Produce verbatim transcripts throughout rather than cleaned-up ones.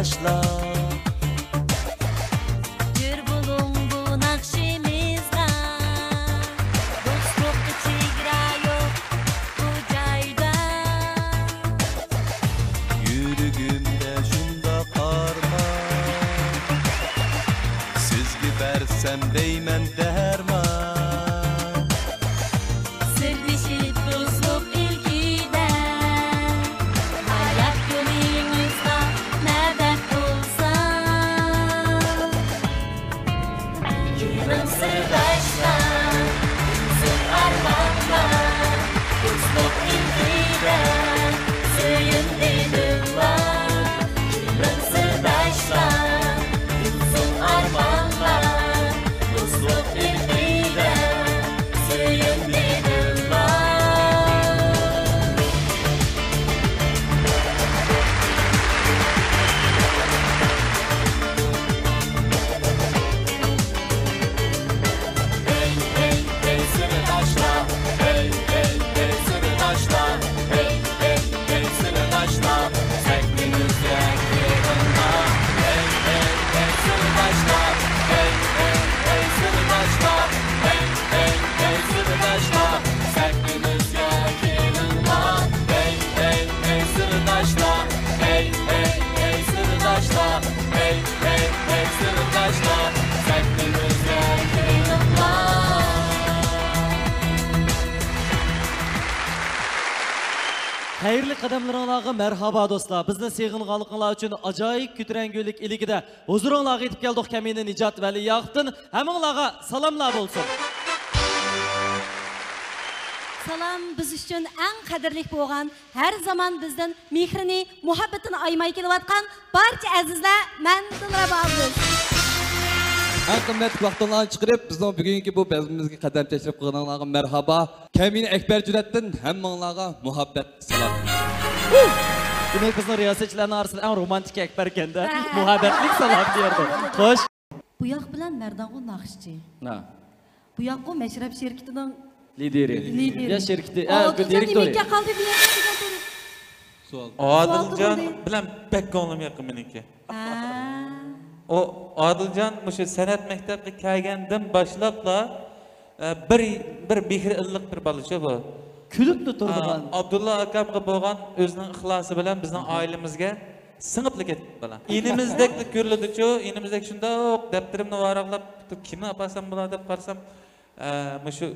باشلا. جۆر بولۇڭ بۇ ناخشىمىزغا، دوستلۇققا چېگرا يوق بۇ جايدا. يۈرىكىمدە شۇنداق ئارمان، سىزگە بەرسەم دەيمەن دەرمان. سىردىشىپ دوستلۇق ئىلكىدە، ھايات يولىڭىزغا مەدەت بولسا. كېلىڭ سىرداشلار، ئۈنسۇن ئارمانلار، دوستلۇق ئىلكىدە سۆيۈملى دىللار. كېلىڭ سىرداشلار، ئۈنسۇن ئارمانلار، دوستلۇق ئىلكىدە سۆيۈملى دىللار. ھەي، ھەي، ھەي، سىرداشلار، ھەي، ھەي، ھەي، سىرداشلار، ھەي، ھەي، ھەي، سىرداشلار، سەھنىمىزگە كېلىڭلار. ھەي، ھەي، ھەي، سىرداشلار، ھەي، ھەي، ھەي، سىرداشلار، ھەي، ھەي، ھەي، سىرداشلار، سەھنىمىزگە كېلىڭلار. ھەي، ھەي، ھەي، سىرداشلار، ھەي، ھەي، ھەي، سىرداشلار، ھەي، ھەي، ھەي، سىرداشلار، سەھنىمىزگە كېلىڭلار. خەيرلىك قەدەملىرىڭلارغا مەرھابا دوستلار. بىزنى سېغىنغانلىقىڭلار ئۈچۈن ئاجايىپ كۆتۈرەڭگۈلۈك ئىلكىدە ھۇزۇرۇڭلارغا يېتىپ كەلدۇق. كەمىنە نىجات ۋەلىياقتىن ھەممىڭلارغا سالاملار بولسۇن. سالام بىز ئۈچۈن ئەڭ قەدىرلىك بولغان، ھەر زامان بىزدىن مېھرىنى، مۇھەببىتىنى ئايىماي كېلىۋاتقان بارچە ئەزىزلەر، مەن دىلرەبا ئابلىز. ئەڭ قىممەتلىك ۋاقتىڭلارنى چىقىرىپ، بىزنىڭ بۈگۈنكى بۇ بەزمىمىزگە قەدەم تەشرىپ قىلغىنىڭلارغا مەرھابا. كەمىنە ئەكبەر جۈرئەتتىن ھەممىڭلارغا مۇھەببەت سالام. دېمەك، بىزنىڭ رىياسەتچىلەرنىڭ ئارىسىدا ئەڭ رومانتىك ئەكبەر ئىكەن-دە. مۇھەببەتلىك سالام بېرىدۇ. خوش. بۇ ياق بىلەن مەردانغۇ ناخشىچى. ھە. بۇ ياققۇ مەشرەپ شىركىتىنىڭ لىدىرى. لىدىرى. يا شىركىتى، ئە، ئادىلجان دىرېكتورى. نېمە گەپ قالدى بۇ يەردە دېگەن تۇرۇپ؟ سوئال. ئادىلجان سوئال بىلەن بەك كۆڭلۈم يېقىن مېنىڭكى. ھە. ئۇ ئادىلجان مۇشۇ سەنئەت مەكتەپكە كەلگەندىن باشلاپلا، ئە، بىر، بىر مېھرى ئىللىق بىر بالىچۇ بۇ. كۈلۈپلا تۇرىدىغان. ئا، ئابدۇللا ئاكامغا بولغان ئۆزىنىڭ ئىخلاسى بىلەن بىزنىڭ ئائىلىمىزگە سىڭىپلا كەتتى بالا. ئىنىمىزدەكلا كۆرۈلىدىچۇ، ئىنىمىزدەك شۇنداق دەپتىرىمنى ۋاراقلاپ، كىمنى ئاپارسام بولار دەپ قارىسام، ئە، مۇشۇ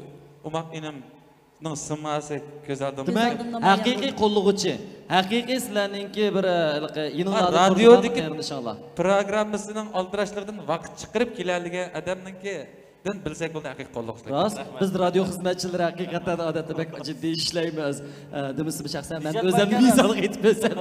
ئوماق ئىنىمنىڭ سىماسى كۆز ئالدىمدا. دېمەك، ھەقىقىي قوللىغۇچى، ھەقىقىي سىلەرنىڭكى بىر، ئە، ھېلىقى يېنىڭلاردا تۇرىدىغان رادىيودىكى قېرىندىشىڭلار. پروگراممىسىنىڭ ئالدىراشلىقىدىن ۋاقىت چىقىرىپ كېلەلىگەن ئادەمنىڭكى دىن بىلسەك بولدى، ھەقىقىي قوللۇقلۇق. راست، بىز رادىيو خىزمەتچىلىرى ھەقىقەتەن ئادەتتە بەك جىددىي ئىشلەيمىز. ئە، دېمىسىمۇ شەخسەن مەن ئۆزۈمنى مىسالغا ئېيتىپ بەرسەم.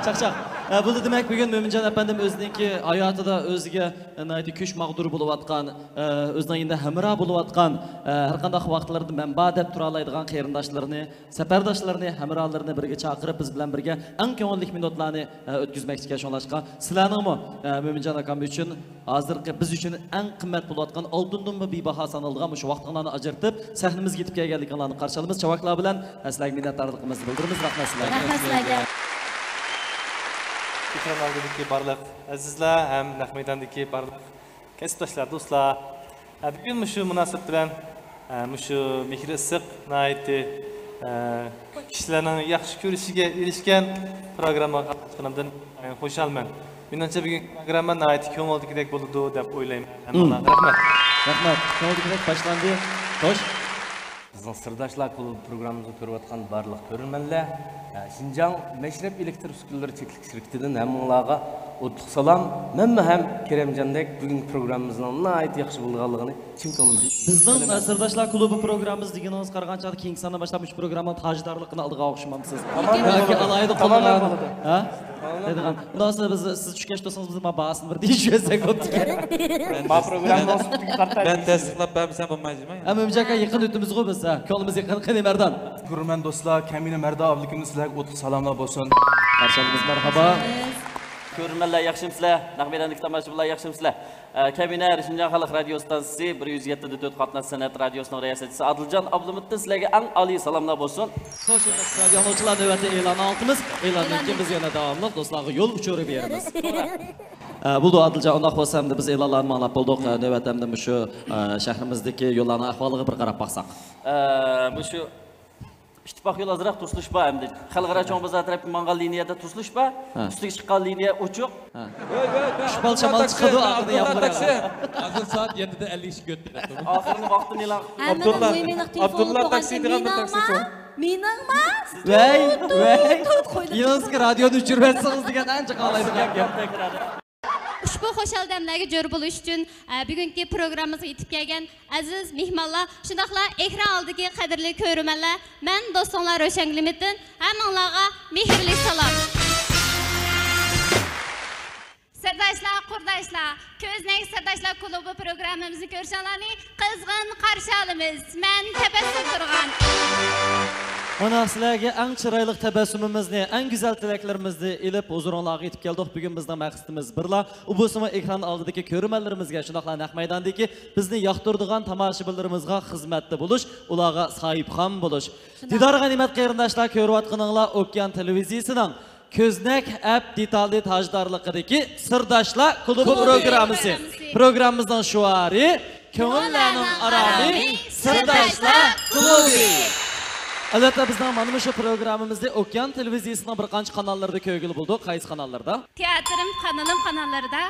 چاقچاق. ئە، بولدى، دېمەك، بۈگۈن مۆمىنجان ئەپەندىم ئۆزىنىڭكى ھاياتىدا ئۆزىگە، ئە، ناھايىتى كۈچ ماغدۇرى بولۇۋاتقان، ئە، ئۆزىنىڭ يېنىدا ھەمراھ بولۇۋاتقان، ئە، ھەر قانداق ۋاقىتلاردا مەن بار دەپ تۇرالايدىغان قېرىنداشلىرىنى، سەپەرداشلىرىنى، ھەمراھلىرىنى بىرگە چاقىرىپ، بىز بىلەن بىرگە ئەڭ كۆڭۈللۈك مىنۇتلارنى، ئە، ئۆتكۈزمەكچىكەن. شۇڭلاشقا سىلەرنىڭمۇ، ئە، مۆمىنجان ئاكام ئۈچۈن ھازىرقى بىز ئۈچۈن ئەڭ قىممەت بولۇۋاتقان ئالتۇندىنمۇ بىباھا سانىلىدىغان مۇشۇ ۋاقتىڭلارنى ئاجرىتىپ، سەھنىمىزگە يېتىپ كەلگەنلىكىڭلارنى قارشى ئالىمىز. چاۋاكلار بىلەن، ئە، سىلەرگە مىننەتدارلىقىمىزنى بىلدۈرىمىز. رەھمەت سىلەرگە. رەھمەت سىلەرگە. ئېكران ئالدىدىكى بارلىق ئەزىزلەر ھەم نەق مەيداندىكى بارلىق كەسىپداشلار، دوستلار. ھە، بۈگۈن مۇشۇ مۇناسىۋەت بىلەن، ھە، مۇشۇ مېھرى ئىسسىق، ناھايىتى، ھە، كىشىلەرنىڭ ياخشى كۆرۈشىگە ئېرىشكەن پروگراممىغا قاتناشقىنىمدىن ناھايىتى خۇشالمەن. مېنىڭچە، بۈگۈنكى پروگرامما ناھايىتى كۆڭۈلدىكىدەك بولىدۇ دەپ ئويلايمەن. ھەممىڭلارغا رەھمەت. رەھمەت. كۆڭۈلدىكىدەك باشلاندى. خوش. بىزنىڭ سىرداشلار كۇلۇبى پروگراممىمىزنى كۆرۈۋاتقان بارلىق كۆرۈرمەنلەر، شىنجاڭ مەشرەپ ئېلېكتر ئۈسكۈنىلىرى چەكلىك شىركىتىدىن ھەممىڭلارغا ئوتلۇق سالام. مەنمۇ ھەم كېرەمجاندەك بۈگۈنكى پروگراممىمىزنىڭ ناھايىتى ياخشى بولىدىغانلىقىنى چىن كۆڭلۈمدىن بىزنىڭ، ئە، سىرداشلار كۇلۇبى پروگراممىمىز دېگىنىڭىزگە قارىغان چاغدا كېيىنكى ساننى باشلاپ مۇشۇ پروگراممىنىڭ تاجدارلىقىنى ئالىدىغان ئوخشىمامسىز؟ ياكى ئالاھىدە قوللىغان، ھە؟ دەيدىغان. ئۇنداق بولسا بىز، سىز چۈشكەچ تۇرسىڭىز، بىز ما باھاسىنى بىر دېيىشىۋەتسەك بوپتىكەن. ما پروگرامما سۈپىتىگە قارىتا مەن تەستىقلاپ بەرمىسەم بولمايدۇ. ھە، مۆمىنجان ئاكا، يېقىن ئۆتىمىزغۇ بىز، ھە، كۆڭلىمىز يېقىن. قېنى، مەردان. كۆرۈرمەن دوستلار، كەمىنە مەردان ئابلىكىمدىن سىلەرگە ئوتلۇق سالاملار بولسۇن. قارشى ئالىمىز، مەرھابا. كۆرۈرمەنلەر ياخشىمۇسىلەر؟ نەق مەيداندىكى تاماشىبىنلار ياخشىمۇسىلەر؟ ئە، كەمىنە شىنجاڭ خەلق رادىيو ئىستانسىسى بىر يۈز يەتتە نۆقتە تۆت قاتناش سەنئەت رادىيوسىنىڭ رىياسەتچىسى ئادىلجان ئابلىمىتتىن سىلەرگە ئەڭ ئالىي سالاملار بولسۇن. خوش، ھۆرمەتلىك رادىيو ئاڭلىغۇچىلار، نۆۋەتتە ئېلان ئاڭلىتىمىز. ئېلاندىن كېيىن بىز يەنە داۋاملىق دوستلارغا يول ئۇچۇرى بېرىمىز. ئە، بولدى، ئادىلجان، ئۇنداق بولسا ئەمدى بىز ئېلانلارنى ئاڭلاپ بولدۇق. ئە، نۆۋەتتە ئەمدى مۇشۇ، ئە، شەھىرىمىزدىكى يوللارنىڭ ئەھۋالىغا بىر قاراپ باقساق. ئە، مۇشۇ ئىتتىپاق يول ئازراق توسۇلۇش بار ئەمدى. خەلقئارا چوڭ بازار تەرەپكە ماڭغان لىنىيەدە توسۇلۇش بار. ھە. ئۈستىگە چىققان لىنىيە ئوچۇق. ھە. ئىقبال شامال چىقىدۇ، ئاخىرىدا يامغۇر ياغىدۇ. ھازىر سائەت يەتتىدە ئەللىك ئىككىگە ئۆتتى. ئاخىرىنى ۋاقتىنى ئېلان قىلىپ. ھەممىنىڭ مۇھىملىق تېلېفونغا تۇرغانچە، مېنىڭما؟ مېنىڭما؟ ۋەي، ۋەي. يېڭىسىگە رادىيونى ئۆچۈرۈۋەتسىڭىز دېگەن ئەنچە قالايدىغان گەپ. ئۇشبۇ خۇشال دەملەرگە جور بولۇش ئۈچۈن، ئە، بۈگۈنكى پروگراممىمىزغا يېتىپ كەلگەن ئەزىز مېھمانلار، شۇنداقلا ئېكران ئالدىدىكى قەدىرلىك كۆرۈرمەنلەر، مەن دوستۇڭلار روشەن گۈلىمىتىن ھەممىڭلارغا مېھىرلىك سالام. سىرداشلار، قۇرداشلار، كۆزنەك سىرداشلار كۇلۇبى پروگراممىمىزنى كۆرۈشۈڭلارنى قىزغىن قارشى ئالىمىز. مەن تەبەسسۇم تۇرغان. مانا سىلەرگە ئەڭ چىرايلىق تەبەسسۇمىمىزنى، ئەڭ گۈزەل تىلەكلىرىمىزنى ئېلىپ ھۇزۇرۇڭلارغا يېتىپ كەلدۇق. بۈگۈن بىزنىڭ مەقسىتىمىز بىرلا، ئۇ بولسىمۇ ئېكران ئالدىدىكى كۆرۈرمەنلىرىمىزگە، شۇنداقلا نەق مەيداندىكى بىزنى ياقتۇرىدىغان تاماشىبىنلىرىمىزغا خىزمەتتە بولۇش، ئۇلارغا ساھىبخان بولۇش. شۇنداق. دىدار غەنىيمەت قېرىنداشلار، كۆرۈۋاتقىنىڭلار ئوكيان تېلېۋىزىيىسىنىڭ كۆزنەك ئەپ دېتالى تاجدارلىقىدىكى سىرداشلار كۇلۇبى كۇلۇبى پروگراممىسى. پروگراممىسى. پروگراممىمىزنىڭ شوئارى، كۆڭۈللەرنىڭ ئارامى، سىرداشلار كۇلۇبى. ئەلۋەتتە، بىزنىڭ مانا مۇشۇ پروگراممىمىزنى ئوكيان تېلېۋىزىيىسىنىڭ بىر قانچە قاناللىرىدا كۆرگىلى بولىدۇ. قايسى قاناللاردا؟ تىياتىرىم قانىلىم قاناللىرىدا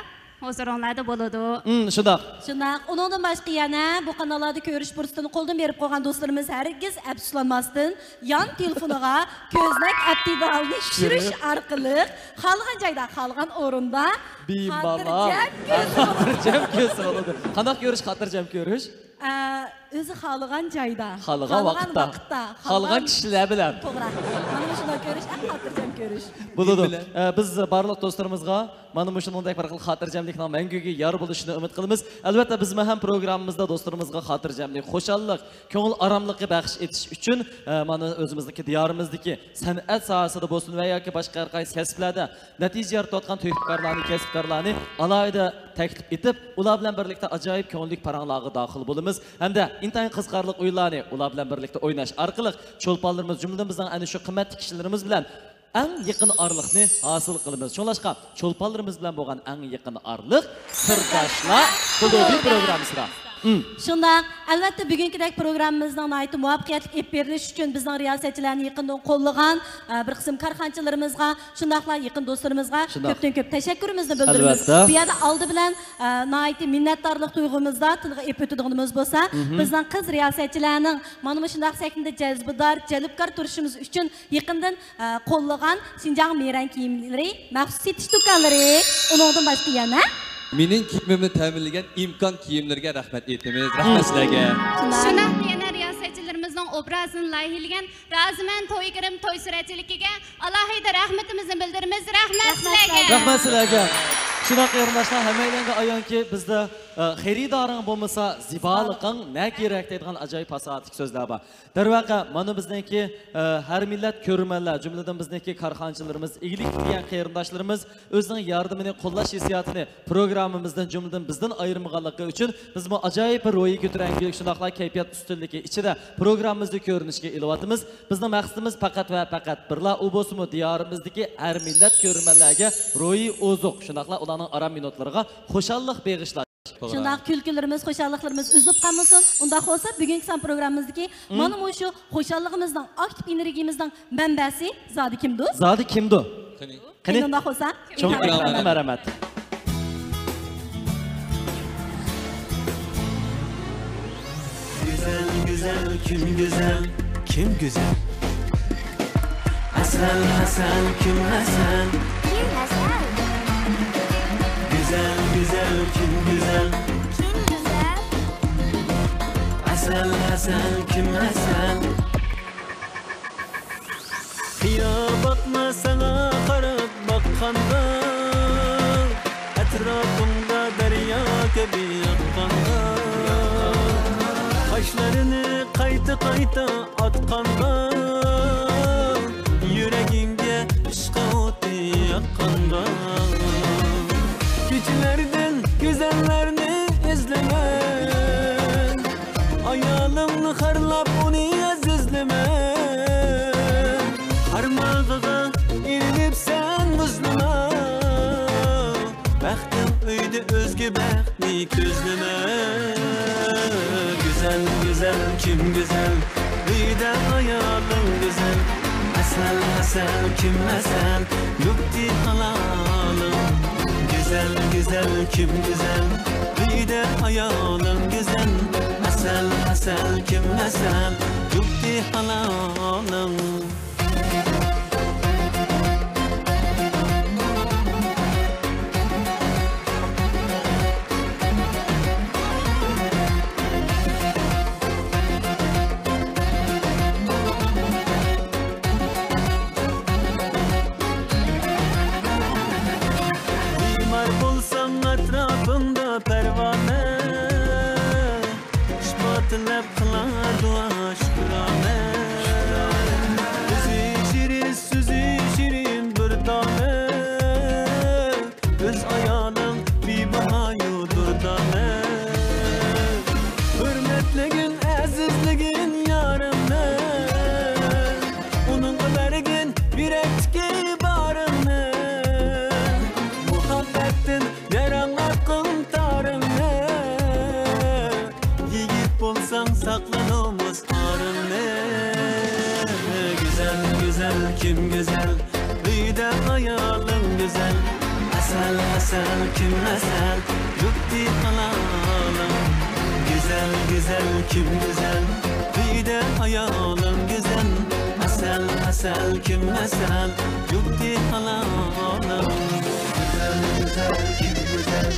ھۇزۇرۇڭلاردا بولىدۇ. ھىم، شۇنداق. شۇنداق. ئۇنىڭدىن باشقا يەنە بۇ قاناللاردا كۆرۈش پۇرسىتىنى قولدىن بېرىپ قويغان دوستلىرىمىز ھەرگىز ئەپسۇسلانماستىن، يان تېلېفونىغا كۆزنەك ئەپ دېتالىنى چۈشۈرۈش ئارقىلىق خالىغان جايدا، خالىغان ئورۇندا بىمالال خاتىرجەم كۆرسە بولىدۇ. خاتىرجەم كۆرسە بولىدۇ. قانداق كۆرۈش خاتىرجەم كۆرۈش؟ ئە، ئۆزى خالىغان جايدا، خالىغان خالىغان ۋاقىتتا، ۋاقىتتا، خالىغان خالىغان كىشىلەر بىلەن. توغرا. مانا مۇشۇنداق كۆرۈش ئەڭ خاتىرجەم كۆرۈش. بولىدۇ. كىم بىلەن؟ ئە، بىز بارلىق دوستلىرىمىزغا مانا مۇشۇنىڭدەك بىر خىل خاتىرجەملىكنىڭ مەڭگۈگە يار بولۇشىنى ئۈمىد قىلىمىز. ئەلۋەتتە، بىزمۇ ھەم پروگراممىمىزدا دوستلىرىمىزغا خاتىرجەملىك، خۇشاللىق، كۆڭۈل ئاراملىقى بەخش ئېتىش ئۈچۈن، ئە، مانا ئۆزىمىزنىڭكى دىيارىمىزدىكى سەنئەت ساھەسىدە بولسۇن ۋە ياكى باشقا ھەر قايسى كەسىپلەردە نەتىجە يارىتىۋاتقان تۆھپىكارلارنى، كەسىپكارلارنى ئالاھىدە تەكلىپ ئېتىپ، ئۇلار بىلەن بىرلىكتە ئاجايىپ كۆڭۈللۈك پاراڭلارغا داخىل بولىمىز ھەمدە ئىنتايىن قىزىقارلىق ئويۇنلارنى ئۇلار بىلەن بىرلىكتە ئويناش ئارقىلىق چولپانلىرىمىز، جۈملىدىن بىزنىڭ ئەنە شۇ قىممەتلىك كىشىلىرىمىز بىلەن ئەڭ يېقىن ئارىلىقنى ھاسىل قىلىمىز. شۇڭلاشقا، چولپانلىرىمىز بىلەن بولغان ئەڭ يېقىن ئارىلىق سىرداشلار كۇلۇبى پروگراممىسىدا. ھىم. شۇنداق. ئەلۋەتتە، بۈگۈنكىدەك پروگراممىمىزنىڭ ناھايىتى مۇۋەپپەقىيەتلىك ئېلىپ بېرىلىشى ئۈچۈن بىزنىڭ رىياسەتچىلەرنى يېقىندىن قوللىغان، ئە، بىر قىسىم كارخانىچىلىرىمىزغا، شۇنداقلا يېقىن دوستلىرىمىزغا شۇنداق. كۆپتىن كۆپ تەشەككۈرىمىزنى بىلدۈرىمىز. ئەلۋەتتە. بۇ يەردە ئالدى بىلەن، ئە، ناھايىتى مىننەتدارلىق تۇيغۇمىزدا تىلغا ئېلىپ ئۆتىدىغىنىمىز بولسا، مھم. بىزنىڭ قىز رىياسەتچىلەرنىڭ مانا مۇشۇنداق سەھنىدە جەزبىدار، جەلپكار تۇرۇشىمىز ئۈچۈن يېقىندىن، ئە، قوللىغان شىنجاڭ مېرەن كىيىملىرى مەخسۇس سېتىش دۇكانلىرى، ئۇنىڭدىن باشقا يەنە مېنىڭ كىيىمىمنى تەمىنلىگەن ئىمكان كىيىملىرىگە رەھمەت ئېيتىمىز. رەھمەت سىلەرگە. شۇنداق. شۇنداق يەنە رىياسەتچىلىرىمىزنىڭ ئوبرازىنى لايىھىلىگەن رازىمەن توي گىرىم توي سۈرەتچىلىكىگە ئالاھىدە رەھمىتىمىزنى بىلدۈرىمىز. رەھمەت سىلەرگە. رەھمەت سىلەرگە. شۇنداق قېرىنداشلار، ھەممەيلەنگە ئايانكى، بىزدە، ئە، خېرىدارىڭ بولمىسا، زىبالىقىڭ نە كېرەك دەيدىغان ئاجايىپ پاساھەتلىك سۆزلەر بار. دەرۋەقە، مانا بىزنىڭكى، ئە، ھەر مىللەت كۆرۈرمەنلەر، جۈملىدىن بىزنىڭكى كارخانىچىلىرىمىز، ئىگىلىك تىكلىگەن قېرىنداشلىرىمىز ئۆزىنىڭ ياردىمىنى، قوللاش ھېسسىياتىنى پروگراممىمىزدىن، جۈملىدىن بىزدىن ئايرىمىغانلىقى ئۈچۈن بىزمۇ ئاجايىپ بىر روھىي كۆتۈرەڭگۈلۈك، شۇنداقلا كەيپىيات ئۈستۈنلۈكى ئىچىدە پروگراممىمىزنى كۆرۈنۈشكە ئېلىۋاتىمىز. بىزنىڭ مەقسىتىمىز پەقەت ۋە پەقەت بىرلا، ئۇ بولسىمۇ دىيارىمىزدىكى ھەر مىللەت كۆرۈرمەنلەرگە روھىي ئوزۇق، شۇنداقلا ئۇلارنىڭ ئارام مىنۇتلىرىغا خۇشاللىق بېغىشلاش. شۇنداق، كۈلكىلىرىمىز، خۇشاللىقلىرىمىز ئۈزۈلۈپ قالمىسۇن. ئۇنداق بولسا، بۈگۈنكى سان پروگراممىمىزدىكى مم. مانا مۇشۇ خۇشاللىقىمىزنىڭ، ئاكتىپ ئېنېرگىيىمىزنىڭ مەنبەسى زادى كىمدۇ؟ زادى كىمدۇ؟ قېنى؟ قېنى؟ ئۇنداق بولسا، چوڭ ئېكرانغا مەرھەمەت. گۈزەل، گۈزەل، كىم گۈزەل؟ كىم گۈزەل؟ ھەسەل، ھەسەل، كىم ھەسەل؟ كىم ھەسەل؟ گۈزەل، گۈزەل، كىم گۈزەل؟ كىم گۈزەل؟ ھەسەل، ھەسەل، كىم ھەسەل؟ قىيا باقما ساڭا قاراپ باققاندا، ئەتراپىڭدا دەريا كەبى ئاققاندا، قاشلىرىنى قايتا-قايتا ئاتقاندا، يۈرىكىڭگە ئىشق ئوتى ياققاندا. گۈزەللەرنى ئىزلىمە، ئايالىڭنى خارلاپ ئۇنى ئەزىزلىمە. قارماغىغا ئىلىنىپ سەن مۇزلىما، بەختىڭ ئۆيدە ئۆزگە بەختنى كۆزلىمە. گۈزەل، گۈزەل، كىم گۈزەل؟ ئۆيدە ئايالىڭ گۈزەل. ئەسەل، ئەسەل، كىم ئەسەل؟ يۇقتى ھالالىڭ. گۈزەل، گۈزەل، كىم گۈزەل؟ ئۆيدە ئايالىڭ گۈزەل. ئەسەل، ئەسەل، كىم ئەسەل؟ يۇقتى ھالالىڭ. بىمار بولساڭ ئەتراپىڭدا پەرۋانە، شىپا تىلەپ قىلار دۇئا شۈكرانە. ئۆزى شېرىن، سۆزى شېرىن بىر دانە، ئۆز ئايالىڭ بىباھايۇ دۇردانە. ھۆرمەتلىگىن، ئەزىزلىگىن يارىڭنى، ئۇنىڭغا بەرگىن يۈرەكتىكى بارىڭنى. مۇھەببەتتىن ياراڭ ئاتقىن تارىڭنى، يىگىت بولساڭ ساقلا نومۇس ئارىڭنى. گۈزەل، گۈزەل، كىم گۈزەل؟ ئۆيدە ئايالىڭ گۈزەل. ئەسەل، ئەسەل، كىم ئەسەل؟ يۇقتى ھالالىڭ. گۈزەل، گۈزەل، كىم گۈزەل؟ ئۆيدە ئايالىڭ گۈزەل. ئەسەل، ئەسەل، كىم ئەسەل؟ يۇقتى ھالالىڭ. گۈزەل، گۈزەل، كىم گۈزەل؟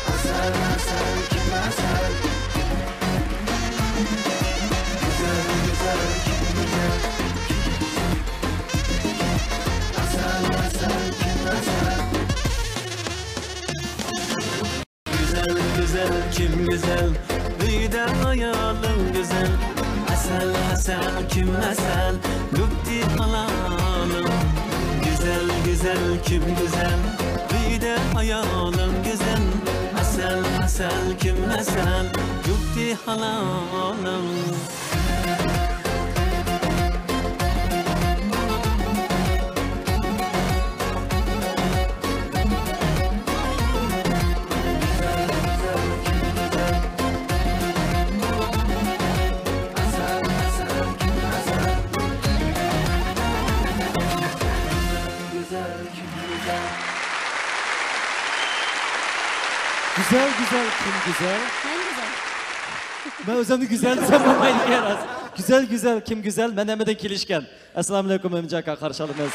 ئەسەل، ئەسەل، كىم ئەسەل؟ گۈزەل، گۈزەل، كىم گۈزەل؟ ئەسەل، ئەسەل، كىم ئەسەل؟ گۈزەل، گۈزەل، كىم گۈزەل؟ ئۆيدە ئايالىڭ گۈزەل. ئەسەل، ئەسەل، كىم ئەسەل؟ يۇقتى ھالالىڭ. گۈزەل، گۈزەل، كىم گۈزەل؟ ئۆيدە ئايالىڭ گۈزەل. ئەسەل، ئەسەل، كىم ئەسەل؟ يۇقتى ھالالىڭ. گۈزەل، گۈزەل، كىم گۈزەل؟ مەن گۈزەل. مەن ئۆزۈمنى گۈزەل دېسەم بولمايدىكەن راست. گۈزەل، گۈزەل، كىم گۈزەل؟ مەن ھەممىدىن كېلىشكەن. ئەسسالامۇئەلەيكۇم، مۆمىنجان ئاكا، قارشى ئالىمىز.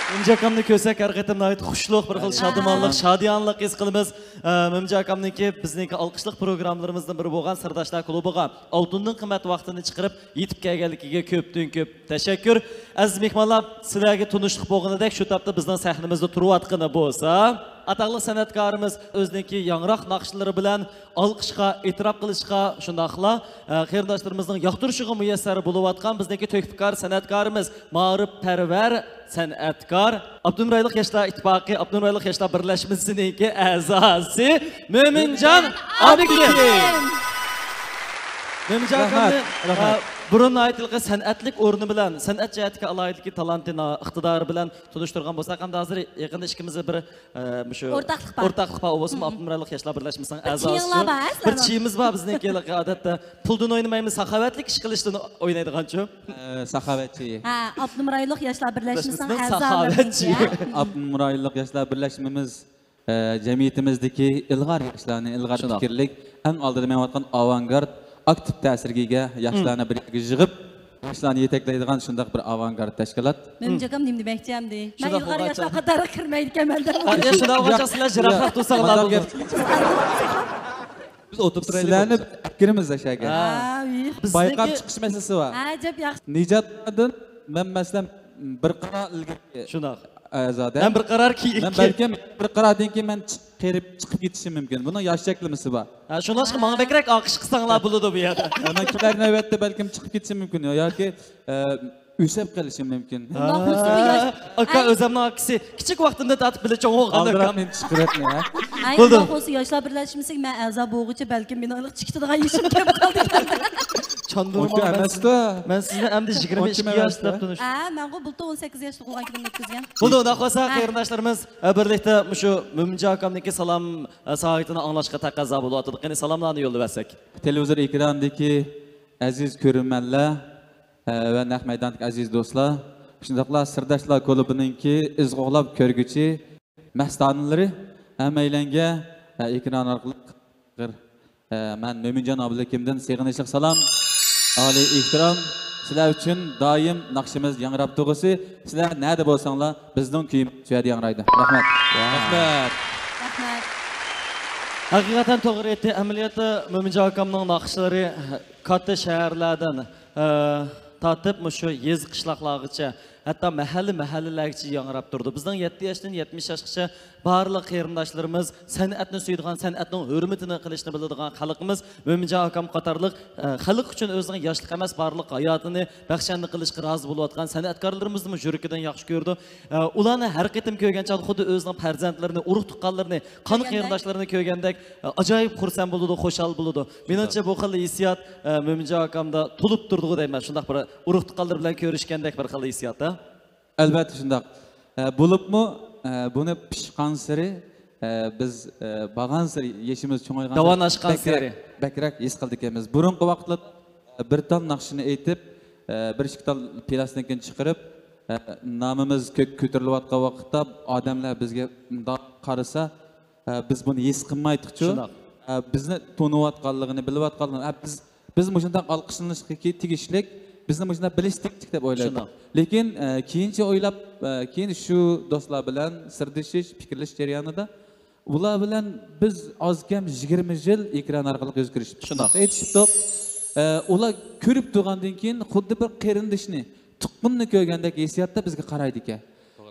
مۆمىنجان ئاكامنى كۆرسەك، ھەر قېتىم ناھايىتى خۇشلۇق، بىر خىل شادىمانلىق، شادىيانلىق ھېس قىلىمىز. ئە، مۆمىنجان ئاكامنىڭكى بىزنىڭكى ئالقىشلىق پروگراممىلىرىمىزدىن بىرى بولغان سىرداشلار كۇلۇبىغا ئالتۇندىن قىممەت ۋاقتىنى چىقىرىپ، يېتىپ كەلگەنلىكىگە كۆپتىن كۆپ تەشەككۈر. ئەزىز مېھمانلار، سىلەرگە تونۇشلۇق بولغىنىدەك شۇ تاپتا بىزنىڭ سەھنىمىزدە تۇرۇۋاتقىنى بولسا، ئاتاقلىق سەنئەتكارىمىز ئۆزىنىڭكى ياڭراق ناخشىلىرى بىلەن ئالقىشقا، ئېتىراپ قىلىشقا، شۇنداقلا، ئە، قېرىنداشلىرىمىزنىڭ ياقتۇرۇشىغا مۇيەسسەر بولۇۋاتقان بىزنىڭكى تۆھپىكار سەنئەتكارىمىز، مائارىپپەرۋەر سەنئەتكار، ئاپتونوم رايونلۇق ياشلار ئىتتىپاقى، ئاپتونوم رايونلۇق ياشلار بىرلەشمىسىنىڭكى ئەزاسى مۆمىنجان ئابىدىن. مۆمىنجان رەھمەت، ئاكامنى، رەھمەت. ئە، بۇرۇن ناھايىتى سەنئەتلىك ئورنى بىلەن، سەنئەت جەھەتتىكى ئالاھىدىلىكى، تالانتى، ئىقتىدارى بىلەن تونۇشتۇرغان بولساق، ئەمدى ھازىر يېقىندا ئىككىمىزدە بىر، ئە، مۇشۇ ئورتاقلىق بار. ئورتاقلىق بار، ئۇ بولسىمۇ ئاپتونوم رايونلۇق ياشلار بىرلەشمىسىنىڭ ئەزاسى. بىر چېيىڭلار بار، ھە، بىر سىلەرنىڭ؟ چېيىمىز بار بىزنىڭكى، ئادەتتە پۇلدىن ئوينىمايمىز، ساخاۋەتلىك ئىش قىلىشتىن ئوينايدىغانچۇ. ئە، ساخاۋەتچى. ھە، ئاپتونوم رايونلۇق ياشلار بىرلەشمىسىنىڭ ئەزالىرىنىڭكى، ھە. ئاپتونوم رايونلۇق ياشلار بىرلەشمىمىز، ئە، جەمئىيىتىمىزدىكى ئىلغار ياشلارنى، ئىلغار پىكىرلىك، ئەڭ ئالدىدا مېڭىۋاتقان ئاۋانگارت، ئاكتىپ تەسىرگە ئىگە ياشلارنى بىر يەرگە يىغىپ، ياشلارنى يېتەكلەيدىغان شۇنداق بىر ئاۋانگارت تەشكىلات. مۆمىنجان ئاكام نېمە دېمەكچى ئەمدى؟ مەن ئىلغار ياشلار قاتارىغا كىرمەيدىكەنمەن دەپ. شۇنداق بولغاچقا سىلەر يىراقراق تۇرساڭلار بولىدۇ. بىز ئولتۇرۇپ تۇرايلى. سىلەرنى ئەكىرىمىز ئەشەگە. ھە، بايقاپ چىقىش مەسىلىسى بار. ئەجەب ياخشى. نىجاتدىن مەن مەسىلەن بىر قارا ئىلگىرى. شۇنداق. ئەزادە. مەن بىر قارار كېيىن. مەن بەلكىم بىر قارادىن كېيىن مەن چىق-، قېرىپ چىقىپ كېتىشىم مۇمكىن. بۇنىڭ ياش چەكلىمىسى بار. ھە، شۇڭلاشقا ماڭا بەكرەك ئالقىش قىلساڭلار بولىدۇ بۇ يەردە. مەن كېلەر نۆۋەتتە بەلكىم چىقىپ كېتىشىم مۇمكىن. ياكى، ئە، ئۈسەپ قېلىشىم مۇمكىن. ئۇنداق بولسا بۇ ياش-، ئاكا، ئەي. ئۆزۈمنىڭ ئاكىسى. كىچىك ۋاقتىمدىن تارتىپ بىللە چوڭ بولغان ئالدىراپ ئاكام. مېنى چىقىرىۋەتمە، ھە؟ ئەي، بولدى. ئۇنداق بولسا ياشلار بىرلەشمىسىگە مەن ئەزا بولغۇچە بەلكىم مېنىڭ ئىللىق چىقىتىدىغان يېشىم كەپ قالدى. چاندۇرما، ئۇنچە مەن ئەمەستۇ. سىز-، مەن سىزنى ئەمدى يىگىرمە ئىككى ياش دەپ تونۇشتۇم. ھە، مەنغۇ بۇلتۇر ئون سەككىز ياشلىق بولغان كۈنۈمنى ئۆتكۈزگەن. بولدى، ئۇنداق بولسا، ھە. قېرىنداشلىرىمىز، ئە، بىرلىكتە مۇشۇ مۆمىنجان ئاكامنىڭكى سالام، ئە، ساھىتىنى ئاڭلاشقا تەقەززا بولۇۋاتىدۇ. قېنى، سالاملارنى يوللىۋەتسەك. تېلېۋىزور ئېكرانىدىكى ئەزىز كۆرۈرمەنلەر، ئە، ۋە نەق مەيداندىكى ئەزىز دوستلار، شۇنداقلا سىرداشلار كۇلۇبىنىڭكى ئىز قوغلاپ كۆرگۈچى مەستانىلىرى، ھەممەيلەنگە، ئە، ئېكران ئارقىلىق، ئە، مەن مۆمىنجان ئابلىكىمدىن سېغىنىشلىق سالام، ئالىي ئېھتىرام. سىلەر ئۈچۈن دائىم ناخشىمىز ياڭراپ تۇرغۇسى، سىلەر نەدە بولساڭلار، بىزنىڭ كۈيىمىز شۇ يەردە ياڭرايدۇ. رەھمەت. رەھمەت. رەھمەت. ھەقىقەتەن توغرا ئېيتتى. ئەمەلىيەتتە مۆمىنجان ئاكامنىڭ ناخشىلىرى كاتتا شەھەرلەردىن، ئە، تارتىپ مۇشۇ يېزا، قىشلاقلارغىچە، ھەتتا مەھەللە، مەھەللىلەرگىچە ياڭراپ تۇرىدۇ. بىزنىڭ يەتتە ياشتىن يەتمىش ياشقىچە بارلىق قېرىنداشلىرىمىز، سەنئەتنى سۆيىدىغان، سەنئەتنىڭ ھۆرمىتىنى قىلىشنى بىلىدىغان خەلقىمىز مۆمىنجان ئاكام قاتارلىق، ئە، خەلق ئۈچۈن ئۆزىنىڭ ياشلىق ئەمەس، بارلىق ھاياتىنى بەخشەندە قىلىشقا رازى بولۇۋاتقان سەنئەتكارلىرىمىزنىمۇ يۈرىكىدىن ياخشى كۆرىدۇ. ئە، ئۇلارنى ھەر قېتىم كۆرگەن چاغدا خۇددى ئۆزىنىڭ پەرزەنتلىرىنى، ئۇرۇق تۇغقانلىرىنى، قان قېرىنداشلىرىنى كۆرگەندەك، ئە، ئاجايىپ خۇرسەن بولىدۇ، خۇشال بولىدۇ. مېنىڭچە، بۇ خىل ھېسسىيات، ئە، مۆمىنجان ئاكامدا تولۇپ تۇرىدىغۇ دەيمەن. شۇنداق بىر ئۇرۇق تۇغقانلىرى بىلەن كۆرۈشكەندەك بىر خىل ھېسسىيات، ھە؟ ئەلۋەتتە شۇنداق. ئە، بولۇپمۇ، ئە، بۇنى پىشقانسېرى، ئە، بىز، ئە، بارغانسېرى يېشىمىز چوڭايغاندا داۋاناشقانسېرى. بەكرەك، بەكرەك ھېس قىلىدىكەنمىز. بۇرۇنقى ۋاقىتلاردا بىر تال ناخشىنى ئېيتىپ، ئە، بىر ئىككى تال پىلاستىنكىنى چىقىرىپ، ئە، نامىمىز كۆككە كۆتۈرۈلۈۋاتقان ۋاقىتتا ئادەملەر بىزگە مۇنداق قارىسا، ئە، بىز بۇنى ھېس قىلمايتتۇقچۇ. شۇنداق. ئە، بىزنى تونۇۋاتقانلىقىنى، بىلىۋاتقانلىقىنى، ئە، بىز، بىز مۇشۇنداق ئالقىشلىنىشقا تېگىشلىك، بىزنى مۇشۇنداق بىلىش تېگىشلىك دەپ ئويلايتتۇق. شۇنداق. لېكىن، ئە، كېيىنچە ئويلاپ، ئە، كېيىن شۇ دوستلار بىلەن سىردىشىش، پىكىرلىشىش جەريانىدا ئۇلار بىلەن بىز ئاز كەم يىگىرمە يىل ئېكران ئارقىلىق يۈز كۆرۈشۈپ، شۇنداق. ئېيتىشىپتۇق. ئە، ئۇلار كۆرۈپ تۇرغاندىن كېيىن خۇددى بىر قېرىندىشنى، تۇغقىننى كۆرگەندەك ھېسسىياتتا بىزگە قارايدىكەن.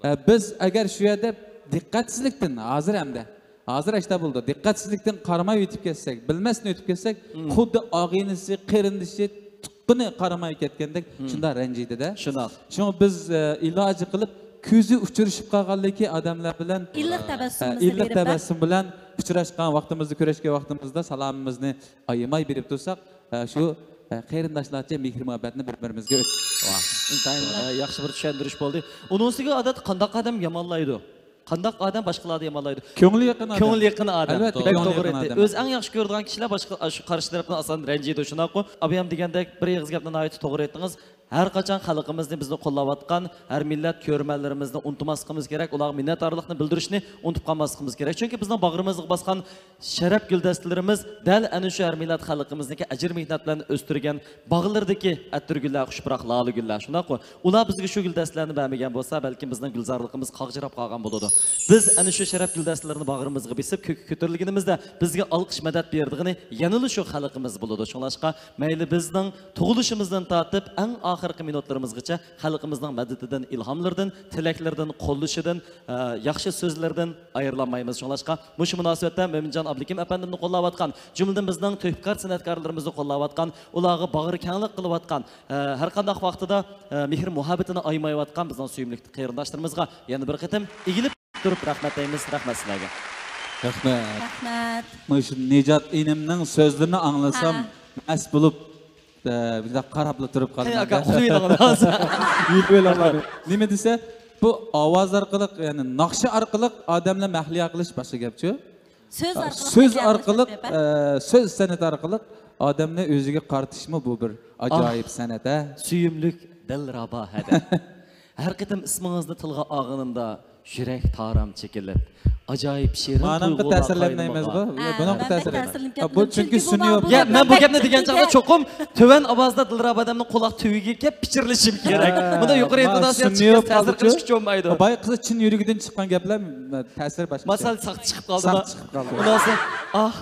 ئە، بىز ئەگەر شۇ يەردە دىققەتسىزلىكتىن، ھازىر ھەمدە، ھازىر ئاشتا بولدى، دىققەتسىزلىكتىن قارىماي ئۆتۈپ كەتسەك، بىلمەستىن ئۆتۈپ كەتسەك، خۇددى ئاغىنىسى، قېرىندىشى، تۇغقىنى قارىماي كەتكەندەك شۇنداق رەنجىيدۇ-دە. شۇنداق. شۇڭا بىز، ئە، ئىلاجى قىلىپ، كۆزى ئۇچرىشىپ قالغانلىكى ئادەملەر بىلەن، ئىللىق تەبەسسۇمىمىزنى ئە، ئىللىق بېرىپ، تەبەسسۇم بىلەن ئۇچراشقان ۋاقتىمىزدا، كۆرۈشكەن ۋاقتىمىزدا سالامىمىزنى ئايىماي بېرىپ تۇرساق، ئە، شۇ، ئە، قېرىنداشلارچە مېھىر-مۇھەببەتنى بىر-بىرىمىزگە ئۆت-، ۋاھ، ئىنتايىن، ئە، ياخشى بىر چۈشەندۈرۈش بولدى. ئۇنىڭ ئۈستىگە ئادەتتە قانداق ئادەم يامانلايدۇ؟ قانداق ئادەم باشقىلارنى يامانلايدۇ؟ كۆڭلى يېقىن ئادەم. كۆڭلى يېقىن ئادەم. ئەلۋەتتە، بەك كۆڭلى توغرا يېقىن ئېيتتى. ئادەم. ئۆزى ئەڭ ياخشى كۆرىدىغان كىشىلەر باشقا، شۇ قارشى تەرەپنى ئاسان رەنجىيدۇ، شۇنداققۇ؟ ئابايام دېگەندەك بىر ئېغىز گەپنى ناھايىتى توغرا ئېيتتىڭىز. ھەر قاچان خەلقىمىزنى، بىزنى قوللاۋاتقان ھەر مىللەت كۆرۈرمەنلىرىمىزنى ئۇنتۇماسلىقىمىز كېرەك، ئۇلارغا مىننەتدارلىقنى بىلدۈرۈشنى ئۇنتۇپ قالماسلىقىمىز كېرەك. چۈنكى بىزنىڭ باغرىمىزغا باسقان شەرەپ گۈلدەستىلىرىمىز دەل ئەنە شۇ ھەر مىللەت خەلقىمىزنىڭكى ئەجىر-مېھنەت بىلەن ئۆستۈرگەن باغلىرىدىكى ئەتىر گۈللەر، خۇش پۇراق لالە گۈللەر، شۇنداققۇ؟ ئۇلار بىزگە شۇ گۈلدەستىلەرنى بەرمىگەن بولسا، بەلكىم بىزنىڭ گۈلزارلىقىمىز قاغجىراپ قالغان بولىدۇ. بىز ئەنە شۇ شەرەپ گۈلدەستىلىرىنى باغرىمىزغا بېسىپ، كۆككە كۆتۈرۈلگىنىمىزدە، بىزگە ئالقىش، مەدەت بېرىدىغىنى يەنىلا شۇ خەلقىمىز بولىدۇ. شۇڭلاشقا، مەيلى بىزنىڭ تۇغۇلۇشىمىزدىن تارتىپ ئەڭ ئاخىرقى مىنۇتلىرىمىزغىچە خەلقىمىزنىڭ مەدىتىدىن، ئىلھاملىرىدىن، تىلەكلىرىدىن، قوللىشىدىن، ئە، ياخشى سۆزلىرىدىن ئايرىلالمايمىز. شۇڭلاشقا، مۇشۇ مۇناسىۋەتتە مۆمىنجان ئابلىكىم ئەپەندىمنى قوللاۋاتقان، جۈملىدىن بىزنىڭ تۆھپىكار سەنئەتكارلىرىمىزنى قوللاۋاتقان، ئۇلارغا باغرى كەڭلىك قىلىۋاتقان، ئە، ھەر قانداق ۋاقتىدا، ئە، مېھىر-مۇھەببىتىنى ئايىمايۋاتقان بىزنىڭ سۆيۈملۈك قېرىنداشلىرىمىزغا يەنە بىر قېتىم ئېگىلىپ تۇرۇپ رەھمەت دەيمىز. رەھمەت سىلەرگە. رەھمەت. رەھمەت. مانا شۇ نىجات ئىنىمنىڭ سۆزلىرىنى ئاڭلىسام، ھە، مەست بولۇپ، ئە، بۇنداق قاراپلا تۇرۇپ قالدىم. قېنى ئاكا، ئۇخلىۋېلىڭ ھازىر. يېتىۋېلىڭلار. نېمە دېسە، بۇ ئاۋاز ئارقىلىق، يەنى ناخشا ئارقىلىق ئادەملەر مەھلىيا قىلىش باشقا گەپچۇ. سۆز ئارقىلىق سۆز مەھلىيا قىلىش ئارقىلىق، دەپ گەپ. ئە، سۆز سەنئىتى ئارقىلىق ئادەمنى ئۆزىگە قارىتىشمۇ بۇ بىر ئاجايىپ سەنئەت، ھە؟ ئاھ، سۆيۈملۈك دىلرەبا ھەدە. ھەر قېتىم ئىسمىڭىزنى تىلغا ئالغىنىمدا، يۈرەك تارام چېكىلىپ، ئاجايىپ شېرىن تۇيغۇلار قاينىمىغا. ھە، بۇنىڭغا تەسىرلەنمەيمىزغۇ؟ ھە، بۇنىڭغا تەسىر. بۇ چۈنكى سۈنئىي. يا، مەن بۇ گەپنى دېگەن چاغدا چوقۇم تۆۋەن ئاۋازدا دىلرەبا ئادەمنىڭ قۇلاق تۈۋىگە كەپ پىچىرلىشىم كېرەك. ھە، بۇندا يۇقىرى ئىنتوناتسىيە چىقىش، تەسىر قىلىش كۈچى بولمايدۇ. بايا قىزى چىن يۈرىكىدىن چىققان گەپلەر، تەسىرى باشقىچە. ماسال ساختا چىقىپ قالدىما؟ ساختا چىقىپ قالدى. ئۇنىڭ ئۈستىدىن، ئاھ.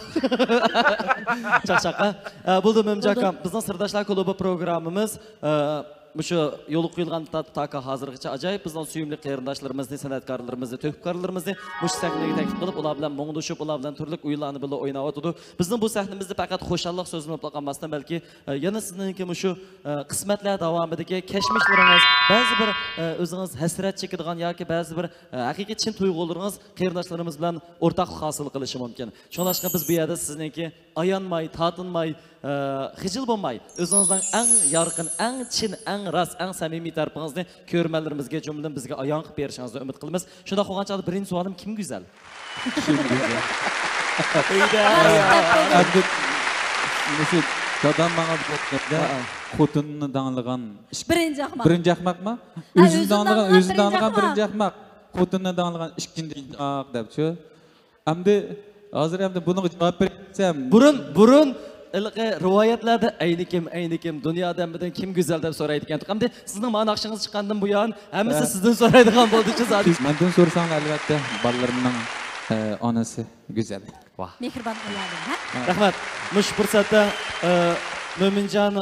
چاقچاق، ھە؟ ئە، بولدى، مۆمىنجان ئاكام. بىزنىڭ سىرداشلار كۇلۇبى پروگراممىمىز، ئە، مۇشۇ يولغا قويۇلغان تا-، تاكا ھازىرغىچە ئاجايىپ بىزنىڭ سۆيۈملۈك قېرىنداشلىرىمىزنى، سەنئەتكارلىرىمىزنى، تۆھپىكارلىرىمىزنى مۇشۇ سەھنىگە تەكلىپ قىلىپ، ئۇلار بىلەن مۇڭدىشىپ، ئۇلار بىلەن تۈرلۈك ئويۇنلارنى بىللە ئويناۋاتىدۇ. بىزنىڭ بۇ سەھنىمىزدە پەقەت خۇشاللىق سۆزلىنىپلا قالماستىن، بەلكى، ئە، يەنە سىزنىڭكى مۇشۇ، ئە، قىسمەتلەر داۋامىدىكى كەچمىشلىرىڭىز، بەزى بىر، ئە، ئۆزىڭىز ھەسرەت چېكىدىغان ياكى بەزى بىر، ئە، ھەقىقىي چىن تۇيغۇلىرىڭىز قېرىنداشلىرىمىز بىلەن ئورتاقلىق ھاسىل قىلىشى مۇمكىن. شۇڭلاشقا بىز بۇ يەردە سىزنىڭكى ئايانماي، تارتىنماي، ئە، خىجىل بولماي، ئۆزىڭىزنىڭ ئەڭ يارقىن، ئەڭ چىن، ئەڭ راست، ئەڭ سەمىمىي تەرىپىڭىزنى كۆرۈرمەنلىرىمىزگە، جۈملىدىن بىزگە ئايان قىلىپ بېرىشىڭىزنى ئۈمىد قىلىمىز. شۇنداق بولغان چاغدا بىرىنچى سوئالىم، كىم گۈزەل؟ كىم گۈزەل؟ ئۆيدە. ئەمدى مۇشۇ دادام ماڭا دېگەندە، ھە، ھە، خوتۇننى داڭلىغان ئىش-، بىرىنچى ئەخمەق. بىرىنچى ئەخمەقمۇ؟ ھە، ئۆزىنى ئۆزىنى داڭلىغان، داڭلىغان ئۆزىنى بىرىنچى داڭلىغان ئەخمەق. بىرىنچى ئەخمەق. خوتۇننى داڭلىغان ئىككىنچى ئەخمەق دەپچۇ. ئەمدى، ھازىر ئەمدى بۇنىڭغا جاۋاب بېرىپ كەتسەم. بۇرۇن، بۇرۇن ھېلىقى رىۋايەتلەردە «ئەينى كىم، ئەينى كىم، دۇنيادا ھەممىدىن كىم گۈزەل؟» دەپ سورايدىكەن. ئەمدى سىزنىڭ مانا ناخشىڭىز چىققاندىن بۇيان ھەممىسى، ھە، سىزدىن سورايدىغان بولدى شۇ زادى. مەندىن سورىساڭلار، ئەلۋەتتە، بالىلىرىمنىڭ، ئە، ئانىسى گۈزەل. ۋاھ. مېھرىبان ئايالىم، ھە؟ رەھمەت. مۇشۇ پۇرسەتتە، ئە، مۆمىنجان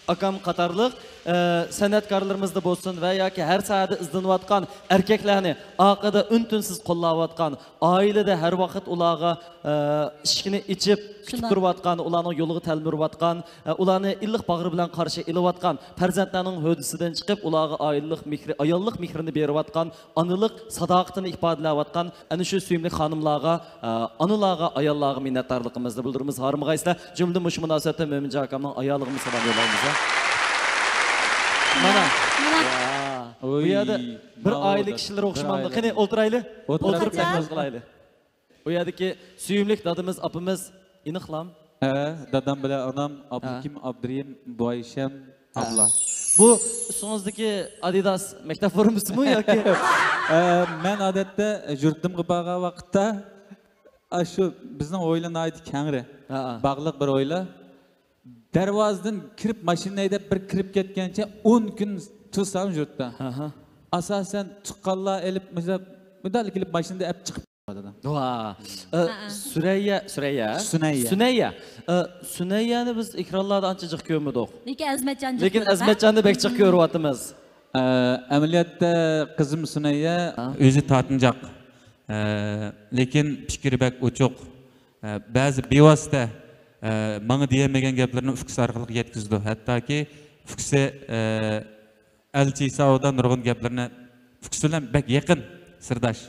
ئاكام قاتارلىق، ئە، سەنئەتكارلىرىمىزدا بولسۇن ۋە ياكى ھەر ساھەدە ئىزدىنىۋاتقان ئەركەكلەرنى ئارقىدا ئۈن-تىنسىز قوللاۋاتقان، ئائىلىدە ھەر ۋاقىت ئۇلارغا، ئە، ئىشىكنى ئېچىپ كۈتۈپ، شۇنداق، تۇرۇۋاتقان، ئۇلارنىڭ يولىغا تەلمۈرۈۋاتقان، ئە، ئۇلارنى ئىللىق باغرى بىلەن قارشى ئېلىۋاتقان، پەرزەنتلەرنىڭ ھۆددىسىدىن چىقىپ، ئۇلارغا ئائىلىلىق مېھرى، ئاياللىق مېھرىنى بېرىۋاتقان، ئانىلىق ساداقىتىنى ئىپادىلەۋاتقان ئەنە شۇ سۆيۈملۈك خانىملارغا، ئە، ئانىلارغا، ئاياللارغا مىننەتدارلىقىمىزنى بىلدۈرىمىز. ھارمىغايسىلەر. جۈملىدىن مۇشۇ مۇناسىۋەتتە مۆمىنجان ئاكامنىڭ ئايالىغىمۇ سالام يوللايمىز، ھە؟ مانا. مانا. ۋاھ. بۇ يەردە بىر ئائىلە كىشىلىرى ئوخشىمامدۇ؟ قېنى، ئولتۇرايلى. ئولتۇرۇپ سۆھبەت قىلايلى. ئۇ يەردىكى سۆيۈملۈك دادىمىز، ئاپىمىز ئېنىقلام. ھە، دادام بىلەن ئانام، ھە، ئابلىكىم، ئابدۇرېھىم، بۇ ئايشەم، ھە، ئابلا. بۇ ئۈستىڭىزدىكى ئادىداس مەكتەپ فورمىسىمۇ ياكى؟ ئە، مەن ئادەتتە يۇرتۇمغا بارغان ۋاقىتتا، ئاشۇ بىزنىڭ ھويلا ناھايىتى كەڭرى. ھە، ھە. باغلىق بىر ھويلا. دەرۋازىدىن كىرىپ ماشىنا ھەيدەپ بىر كىرىپ كەتكەنچە ئون كۈن تۇرسام يۇرتتا. ئاھا. ئاساسەن تۇغقانلار ئېلىپ مۇشۇ، مۇنداق كېلىپ ماشىنىدا ئەپ چىقىپ. ۋا. ئە، ھە، ھە. سۈرەييە، سۈرەييە. سۈنەييە. سۈنەييە. ئە، سۈنەييەنى بىز ئېكرانلاردا ئانچە جىق كۆرمىدۇق. لېكىن ئەزمەتجاننى جىق، لېكىن كۆردۇق، ھە؟ ئەزمەتجاننى بەك جىق كۆرۈۋاتىمىز. ئە، ئەمەلىيەتتە قىزىم سۈنەييە. ھە. ئۆزى تارتىنچاق. ئە، لېكىن پىكرى بەك ئوچۇق. ئە، بەزى بىۋاسىتە، ئە، ماڭا دېيەلمىگەن گەپلىرىنى ئۇكىسى ئارقىلىق يەتكۈزىدۇ. ھەتتاكى ئۇكىسى، ئە، ئەلچى ھېسابىدا نۇرغۇن گەپلىرىنى، ئۇكىسى بىلەن بەك يېقىن سىرداش.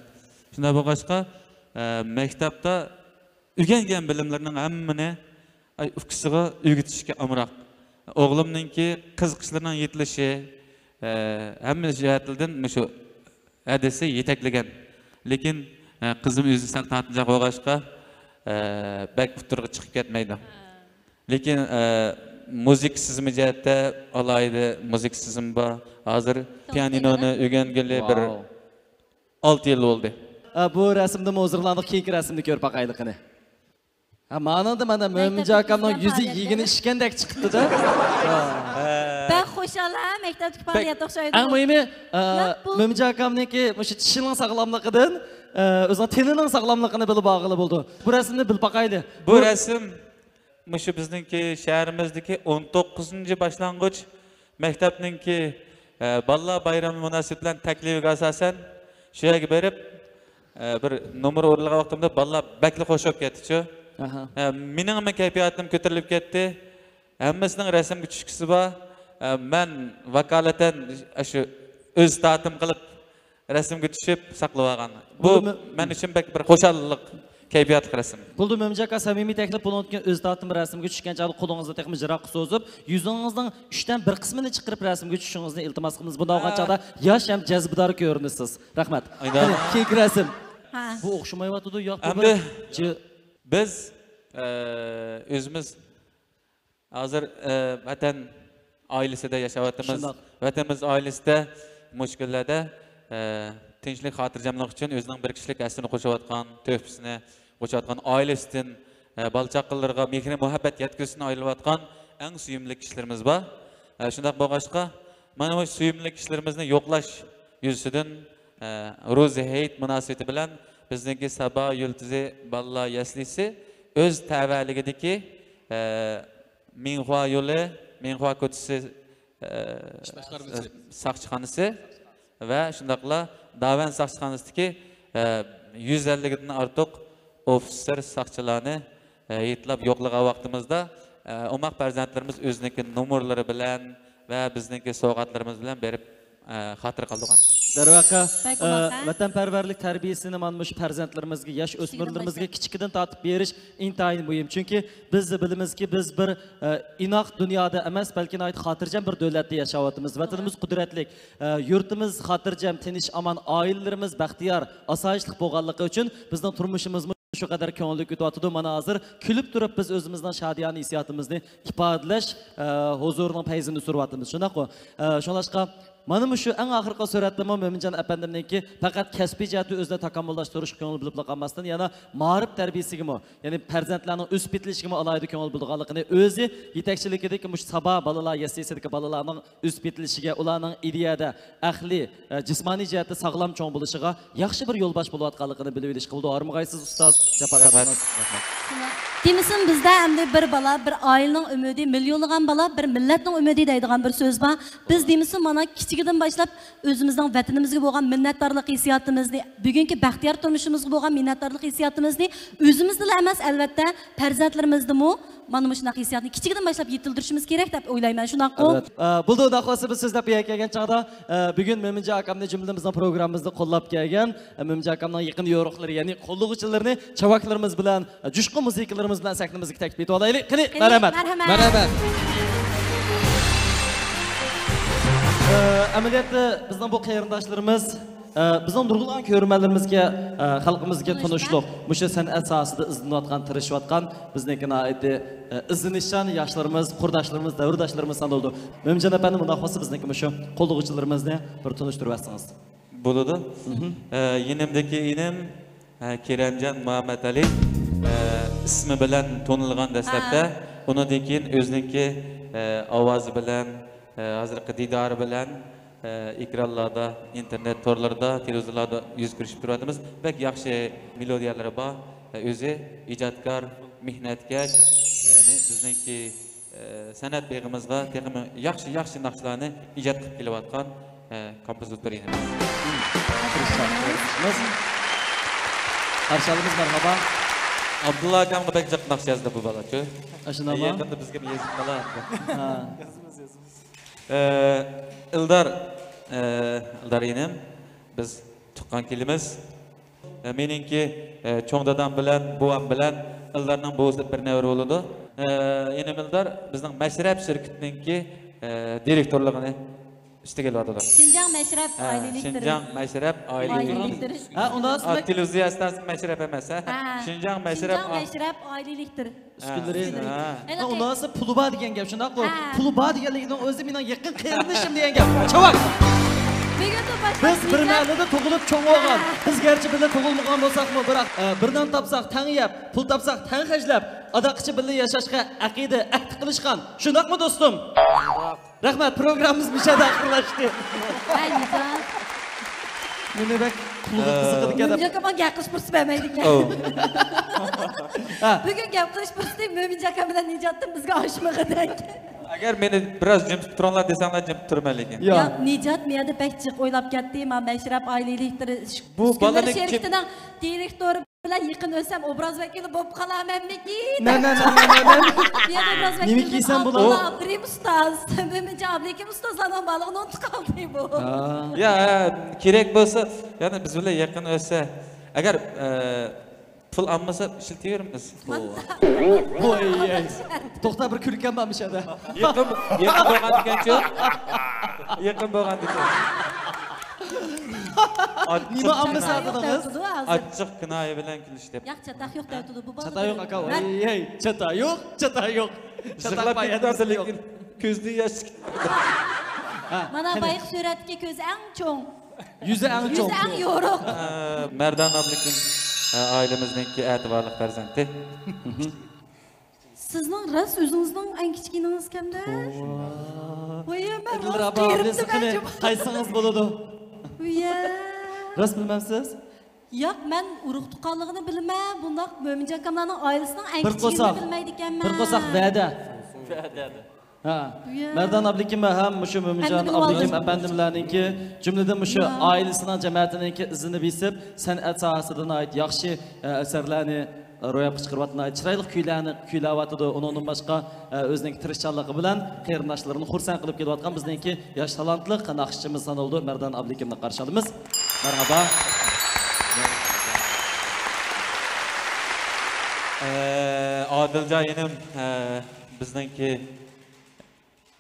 شۇنداق بولغاچقا، ئە، مەكتەپتە ئۆگەنگەن بىلىملىرىنىڭ ھەممىنى، ئاي، ئۇكىسىغا ئۆگىتىشكە ئامراق. ئوغلۇمنىڭكى قىزىقىشلىرىنىڭ يېتىلىشى، ئە، ھەممە جەھەتلىدىن مۇشۇ ھەدىسى يېتەكلىگەن. لېكىن، ئە، قىزىم ئۆزى سەل تارتىنچاق بولغاچقا، ئە، بەك ئۇتتۇرىغا چىقىپ كەتمەيدۇ. لېكىن، ئە، مۇزىكا سېزىمى جەھەتتە ئالاھىدە مۇزىكا سېزىمى بار. ھازىر پىيانىنونى ئۆگەنگىلى بىر، ۋاۋ، ئالتە يىل بولدى. ئە، بۇ رەسىمدىمۇ ھۇزۇرلاندۇق، كېيىنكى رەسىمنى كۆرۈپ باقايلى قېنى. ھە، مانىڭدا مانا مۆمىنجان ئاكامنىڭ يۈزى يېگىنى ئىچكەندەك چىقىپتۇ-دە. بەك خۇشال، ھە، مەكتەپتىكى پائالىيەت ئوخشايدۇ. ئەڭ مۇھىمى، ئە، مۆمىنجان ئاكامنىڭكى مۇشۇ چىشىنىڭ ساغلاملىقىدىن، ئە، ئۆزىنىڭ تېنىنىڭ ساغلاملىقىنى بىلىپ باغىلى بولىدۇ. بۇ رەسىمنى بىلىپ باقايلى. بۇ رەسىم مۇشۇ بىزنىڭكى شەھىرىمىزدىكى ئون توققۇزىنچى باشلانغۇچ مەكتەپنىڭكى، ئە، بالىلار بايرىمى مۇناسىۋىتى بىلەن تەكلىپىگە ئاساسەن، شۇ يەرگە بېرىپ، ئە، بىر نومۇر ئورۇنلىغان ۋاقتىمدا بالىلار بەكلا خوش بولۇپ كەتتىچۇ. ئاھا. ئە، مېنىڭمۇ كەيپىياتىم كۆتۈرۈلۈپ كەتتى. ھەممىسىنىڭ رەسىمگە چۈشكۈسى بار. ئە، مەن ۋاكالىتەن ئاشۇ ئۆز تارتىم قىلىپ، رەسىمگە چۈشۈپ ساقلىۋالغان. بۇ بولدى، مۆ-، مەن ئۈچۈن بەك بىر خۇشاللىق كەيپىياتلىق رەسىم. بولدى، مۆمىنجان ئاكا، سەمىمىي تەكلىپ، بۇنىڭدىن كېيىن ئۆز تارتىمى رەسىمگە چۈشكەن چاغدا قولىڭىزنى تېخىمۇ يىراققا سوزۇپ، يۈزىڭىزنىڭ ئۈچتىن بىر قىسمىنى چىقىرىپ رەسىمگە چۈشۈشىڭىزنى ئىلتىماس قىلىمىز. بۇنداق بولغان، ھە، چاغدا ياش ھەم جەزبىدار كۆرۈنىسىز. رەھمەت. قېنى، كېيىنكى رەسىم. ھە. بۇ ئوخشىمايۋاتىدۇ، ياق، بۇ ئەمدى بىر جى-، بىز، ئە، ئۆزىمىز ھازىر، ئە، ۋەتەن ئائىلىسىدە ياشاۋاتىمىز. شۇنداق. ۋەتىنىمىز ئائىلىسىدە مۇشۇ كۈنلەردە، ئە، تىنچلىق، خاتىرجەملىق ئۈچۈن ئۆزىنىڭ بىر كىشىلىك ھەسسىنى قوشۇۋاتقان، تۆھپىسىنى قوشۇۋاتقان ئائىلىسىدىن، ئە، بالا چاقىلىرىغا مېھرى مۇھەببەت يەتكۈزۈشتىن ئايرىلىۋاتقان ئەڭ سۆيۈملۈك كىشىلىرىمىز بار. ئە، شۇنداق بولغاچقا، مانا مۇشۇ سۆيۈملۈك كىشىلىرىمىزنى يوقلاش يۈزىسىدىن، ئە، روزى ھېيت مۇناسىۋىتى بىلەن بىزنىڭكى سابا يۇلتۇزى بالىلار يەسلىسى ئۆز تەۋەلىكىدىكى، ئە، مىڭخۇا يولى، مىڭخۇا كوچىسى ئە، ساقچىخانىسى ۋە شۇنداقلا داۋەن ساقچىخانىسىدىكى، ئە، يۈز ئەللىكتىن ئارتۇق ئوفىتسېر ساقچىلارنى، ئە، ھېيتلاپ يوقلىغان ۋاقتىمىزدا، ئە، ئوماق پەرزەنتلىرىمىز ئۆزىنىڭكى نومۇرلىرى بىلەن ۋە بىزنىڭكى سوۋغاتلىرىمىز بىلەن بېرىپ، ئە، خاتىرە قالدۇرغان. دەرۋەقە، بەك ئە، ئوماق، ھە؟ ۋەتەنپەرۋەرلىك تەربىيەسىنى مانا مۇشۇ پەرزەنتلىرىمىزگە، ياش ئۆسمۈرلىرىمىزگە كىچىكىدىن باشلاپ. كىچىكىدىن تارتىپ بېرىش ئىنتايىن مۇھىم. چۈنكى بىز بىلىمىزكى، بىز بىر، ئە، ئىناق دۇنيادا ئەمەس، بەلكى ناھايىتى خاتىرجەم بىر دۆلەتتە ياشاۋاتىمىز. ۋەتىنىمىز قۇدرەتلىك، ئە، يۇرتىمىز خاتىرجەم، تىنچ، ئامان، ئائىلىلىرىمىز بەختىيار، ئاسايىشلىق بولغانلىقى ئۈچۈن بىزنىڭ تۇرمۇشىمىزمۇ شۇ قەدەر كۆڭۈللۈك ئۆتۈۋاتىدۇ. مانا ھازىر كۈلۈپ تۇرۇپ بىز ئۆزىمىزنىڭ شادىيانە ھېسسىياتىمىزنى ئىپادىلەش، ئە، ھۇزۇرىنىڭ پەيزىنى سۈرۈۋاتىمىز. شۇنداققۇ؟ ئە، شۇڭلاشقا مانا مۇشۇ ئەڭ ئاخىرقى سۈرەتتىمۇ مۆمىنجان ئەپەندىمنىڭكى پەقەت كەسپىي جەھەتتە ئۆزىنى تاكامۇللاشتۇرۇشقا كۆڭۈل بۆلۈپلا قالماستىن، يەنە مائارىپ تەربىيەسىگىمۇ، يەنى پەرزەنتلەرنىڭ ئۆسۈپ يېتىلىشىگىمۇ ئالاھىدە كۆڭۈل بۆلىدىغانلىقىنى، ئۆزى يېتەكچىلىكىدىكى مۇشۇ سابا بالىلار يەسلىسىدىكى بالىلارنىڭ ئۆسۈپ يېتىلىشىگە، ئۇلارنىڭ ئىدىيەدە، ئەقلىي، ئە، جىسمانىي جەھەتتە ساغلام چوڭ بولۇشىغا ياخشى بىر يولباش بولۇۋاتقانلىقىنى بىلىۋېلىشقا بولىدۇ. ھارمىغايسىز ئۇستاز، جاپا تارتىمىز. دېمىسۇن، بىزدە ئەمدى بىر بالا، بىر ئائىلىنىڭ ئۈمىدى، مىليونلىغان بالا، بىر مىللەتنىڭ ئۈمىدى دەيدىغان بىر سۆز بار. بىز دېمىسۇن، مانا كىچىكىدىن باشلاپ ئۆزىمىزنىڭ ۋەتىنىمىزگە بولغان مىننەتدارلىق ھېسسىياتىمىزنى، بۈگۈنكى بەختىيار تۇرمۇشىمىزغا بولغان مىننەتدارلىق ھېسسىياتىمىزنى ئۆزىمىزدىلا ئەمەس، ئەلۋەتتە، پەرزەنتلىرىمىزدىمۇ مانا مۇشۇنداق ھېسسىياتنى كىچىكىدىن باشلاپ يېتىلدۈرۈشىمىز كېرەك دەپ ئويلايمەن، شۇنداققۇ؟ ئەلۋەتتە. ئە، بولدى، ئۇنداق بولسا بىز سۆزلەپ بېرەي كەلگەن چاغدا، ئە، بۈگۈن مۆمىنجان ئاكامنى جۈملىدىن بىزنىڭ پروگراممىمىزنى قوللاپ كەلگەن، ئە، مۆمىنجان ئاكامنىڭ يېقىن يورۇقلىرى، يەنى قوللىغۇچىلىرىنى چاۋاكلىرىمىز بىلەن، ئە، جۇشقۇن مۇزىكىلىرىمىز بىلەن سەھنىمىزگە تەكلىپ ئېتىۋالايلى. قېنى، قېنى، مەرھەمەت. مەرھەمەت. مەرھەمەت. ئە، ئەمەلىيەتتە بىزنىڭ بۇ قېرىنداشلىرىمىز، ئە، بىزنىڭ نۇرغۇنلىغان كۆرۈرمەنلىرىمىزگە، ئە، خەلقىمىزگە تونۇشلۇق، مۇشۇ سەنئەت ساھەسىدە ئىزدىنىۋاتقان، تىرىشىۋاتقان بىزنىڭكى ناھايىتى، ئە، ئىزدىنىشچان ياشلىرىمىز، قۇرداشلىرىمىز، دەۋرداشلىرىمىز سانىلىدۇ. مۆمىنجان ئەپەندى، مۇنداق بولسا بىزنىڭكى مۇشۇ قوللىغۇچىلىرىمىزنى بىر تونۇشتۇرۇۋەتسىڭىز. بولىدۇ. مھم. ئە، يېنىمدىكى ئىنىم، ئە، كېرەمجان مۇھەممەتئەلى، ئە، ئىسمى بىلەن تونۇلغان دەسلەپتە. ھە. ئۇنىڭدىن كېيىن ئۆزىنىڭكى، ئە، ئاۋازى بىلەن، ئە، ھازىرقى دىدارى بىلەن، ئە، ئېكرانلاردا، ئىنتېرنېت تورلىرىدا، تېلېۋىزورلاردا يۈز كۆرۈشۈپ تۇرۇۋاتىمىز. بەك ياخشى مېلودىيەلىرى بار. ئە، ئۆزى ئىجادكار، مېھنەتكەش، يەنى بىزنىڭكى ئە، سەنئەت بېغىمىزغا تېخىمۇ ياخشى، ياخشى ناخشىلارنى ئىجاد قىلىپ كېلىۋاتقان، ئە، كومپوزىتور ئىنىمىز. قارشى ئالىمىز، مەرھابا. ئابدۇللا ئاكامغا بەك جىق ناخشا يازدى بۇ بالاچۇ. ئاشۇنداقمۇ؟ يېقىندا بىزگىمۇ يېزىپ قالار. ھە. ئە، ئىلدار، ئە، ئىلدار ئىنىم، بىز تۇغقان كېلىمىز. ئە، مېنىڭكى، ئە، چوڭ دادام بىلەن بوۋام بىلەن ئىلدارنىڭ بوۋىسى بىر نەۋرە بولىدۇ. ئە، ئىنىم ئىلدار بىزنىڭ مەشرەپ شىركىتىنىڭكى، ئە، دىرېكتورلۇقىنى ئۈستىگە ئېلىۋاتىدۇ. شىنجاڭ مەشرەپ ھە، ئائىلە ئېلېكتىرى. شىنجاڭ مەشرەپ ئائىلە ئائىلە ئېلېكتىرى. ئېلېكتىرى. ھە، ئۇنداق ئا، تېلېۋىزىيە ئىستانسىسى مەشرەپ ئەمەس، ھە؟ ھە. شىنجاڭ مەشرەپ شىنجاڭ ئا- مەشرەپ ئائىلە ئېلېكتىرى. ئۈسكۈنلىرى. ھە. ھە، ئۇنداقسا پۇلى بار دېگەن گەپ، شۇنداققۇ؟ ھە. پۇلى بار دېگەنلىكىنىڭ ئۆزى مېنىڭ يېقىن قېرىندىشىم دېگەن گەپ. چاۋاك! بۈگۈندىن باشلاپ بىز بىر مەھەللىدە تۇغۇلۇپ چوڭ بولغان. ھە. بىز گەرچە بىللە تۇغۇلمىغان بولساقمۇ، بىراق، ئە، بىر نان تاپساق تەڭ يەپ، پۇل تاپساق تەڭ خەجلەپ، ئاداققىچە بىللە ياشاشقا ئەقىدە، ئەھدى قىلىشقان. شۇنداقمۇ، دوستۇم؟ رەھمەت، پروگراممىمىز مۇشۇ يەردە ئاخىرلاشتى. ھەي، نىجات. مېنى بەك پۇلغا ئە، قىزىقىدىكەن دەپ. مۆمىنجان ئاكا ماڭا گەپ قىلىش پۇرسىتى بەرمەيدىكەن. ئوۋ. ھە. بۈگۈن گەپ قىلىش پۇرسىتى مۆمىنجان ئاكا بىلەن نىجاتتىن بىزگە ئاشمىغۇدەك. ئەگەر مېنى بىراز جىم تۇرۇڭلار دېسەڭلار، جىم تۇرىمەن لېكىن. ياق. ياق، نىجات مۇ يەردە بەك جىق ئويلاپ كەتتى. ما مەشرەپ ئائىلە ئېلېكتىرى بۇ كۈنلىرى بالىنى كىم شىركىتىنىڭ دىرېكتورى بىلەن يېقىن ئۆتسەم ئوبراز ۋەكىلى بولۇپ قالارمەنمىكىن؟ نە، نە، نە، نە، نە، نە. بۇ يەردە ئوبراز ۋەكىلى نېمە كىيسەم بولىدۇ؟ ئابدۇللا ئابدۇرېھىم ئۇستاز، مۆمىنجان ئابلىكىم ئۇستازلارنىڭ بالىغىنى ئۇنتۇپ قالدى بۇ. ھا. يا، كېرەك بولسا، يەنە بىز بىلەن يېقىن ئۆتسە، ئگەر، ئە، پۇل ئالمىسا ئىشلىتىۋېرىمىز. ۋوي، ئەي. توختا، بىر كۈلكەم بارمىش ئەدە. يېقىن، يېقىن بولغاندىكەنچۇ؟ يېقىن بولغاندىكەن. نېمە ئالمىسا دېدىڭىز؟ ئاچچىق كىنايە بىلەن كۈلۈش دەپ. ياق، چاتاق يوق دەۋاتىدۇ بۇ بالا. چاتاق يوق، ئاكا. ۋەي، ھەي، چاتاق يوق، چاتاق يوق. چاتاق يىغلاپ بار يەردە كېتىۋاتىدۇ، يوق. لېكىن كۆزدىن ياش چىقىپ. ھە، مانا قېنى. بايىقى سۈرەتتىكى كۆزى ئەڭ چوڭ. يۈزى ئەڭ چوڭ. يۈزى ئەڭ يورۇق. ئە، مەردان ئابلىكىم، ئە، ئائىلىمىزنىڭكى ئەتىۋارلىق پەرزەنتى. سىزنىڭ راست ئۆزىڭىزنىڭ ئەڭ كىچىك ئىنىڭىزكەندە. توۋا. ۋوي، مەن ئەدىل راست رابا قېرىپتىمەن قېنى، جۇمۇ. قايسىڭىز بولىدۇ؟ ۋوي. راست بىلمەمسىز؟ ياق، مەن ئۇرۇق تۇغقانلىقىنى بىلىمەن، بۇنداق مۆمىنجان ئاكاملارنىڭ ئائىلىسىنىڭ ئەڭ بىر كىچىكىنى قورساق، بىلمەيدىكەنمەن. بىر قورساق ۋەدە. ۋەدە. ھە. مەردان ئابلىكىم ھەم مۇشۇ مۆمىنجان ئەپەندىم ئابلىكىم ئەپەندىملەرنىڭكى، جۈملىدىن مۇشۇ ئائىلىسىنىڭ، جەمەتىنىڭكى ئىزىنى بېسىپ، سەنئەت ساھەسىدە ناھايىتى ياخشى، ئە، ئەسەرلەرنى، ئە، روياپقا چىقىرىۋاتىدۇ، ناھايىتى چىرايلىق كۈيلەرنى كۈيلەۋاتىدۇ. ئۇنىڭدىن باشقا، ئە، ئۆزىنىڭكى تىرىشچانلىقى بىلەن قېرىنداشلىرىنى خۇرسەن قىلىپ كېلىۋاتقان بىزنىڭكى ياش تالانتلىق ناخشىچىمىز سانىلىدۇ. مەردان ئابلىكىمنى قارشى ئالىمىز. مەرھابا. ئە، ئادىلجان ئىنىم، ئە، بىزنىڭكى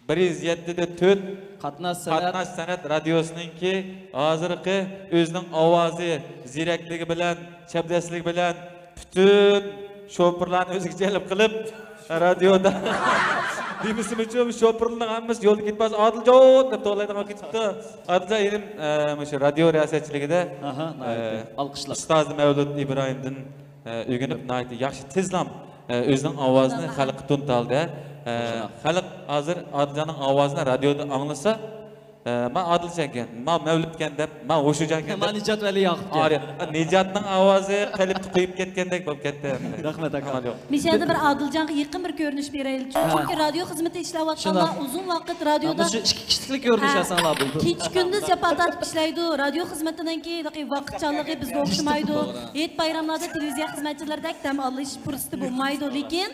بىر يۈز يەتتە دە تۆت قاتناش سەنئەت، قاتناش سەنئەت رادىيوسىنىڭكى ھازىرقى ئۆزىنىڭ ئاۋازى، زېرەكلىكى بىلەن، چەبدەسلىكى بىلەن پۈتۈن شوپۇرلارنى ئۆزىگە جەلپ قىلىپ، رادىيودا دېمىسىمۇچۇ، شوپۇرلارنىڭ ھەممىسى يولدا كېتىپ بارسا، «ئادىلجان!» دەپ توۋلايدىغان كېتىپتۇ. ئادىلجان ئىنىم، ئە، مۇشۇ رادىيو رىياسەتچىلىكىدە، ئاھا، ناھايىتى ئە، ئالقىشلاپ. ئۇستازى مەۋلۇت ئىبراھىمدىن ئە، ئۆگىنىپ، ناھايىتى ياخشى، تېزلا، ئە، ئۆزىنىڭ ئاۋازىنى خەلققە تونۇتالدى. ئە، خەلق ھازىر ئادىلجاننىڭ ئاۋازىنى رادىيودا ئاڭلىسا، ئە، «ما ئادىلجانكەن، ما مەۋلۇتكەن» دەپ، «ما ھوشۇجانكەن» دەپ. ما نىجات ۋەلى ياقۇپكەن. ئارى، نىجاتنىڭ ئاۋازى قەلبتە قويۇپ كەتكەندەك بولۇپ كەتتى ئەمدى. رەھمەت، ئاكا. ئامال يوق. مىشەدە بىر ئادىلجانغا يېقىن بىر كۆرۈنۈش بېرەيلىچۇ. ھە. چۈنكى رادىيو خىزمىتى ئىشلەۋاتقانلار شۇنداق. ئۇزۇن ۋاقىت رادىيودا، مۇشۇ ئىككى كىشىلىك كۆرۈنۈش ھە. ياساڭلار بولدى. كېچە-كۈندۈز جاپا تارتىپ ئىشلەيدۇ. رادىيو خىزمىتىنىڭكى ۋاقىتچانلىقى بىزگە ئوخشىمايدۇ. ھېيت بايراملاردا تېلېۋىزىيە خىزمەتچىلىرىدەك دەم ئالىش پۇرسىتى بولمايدۇ. لېكىن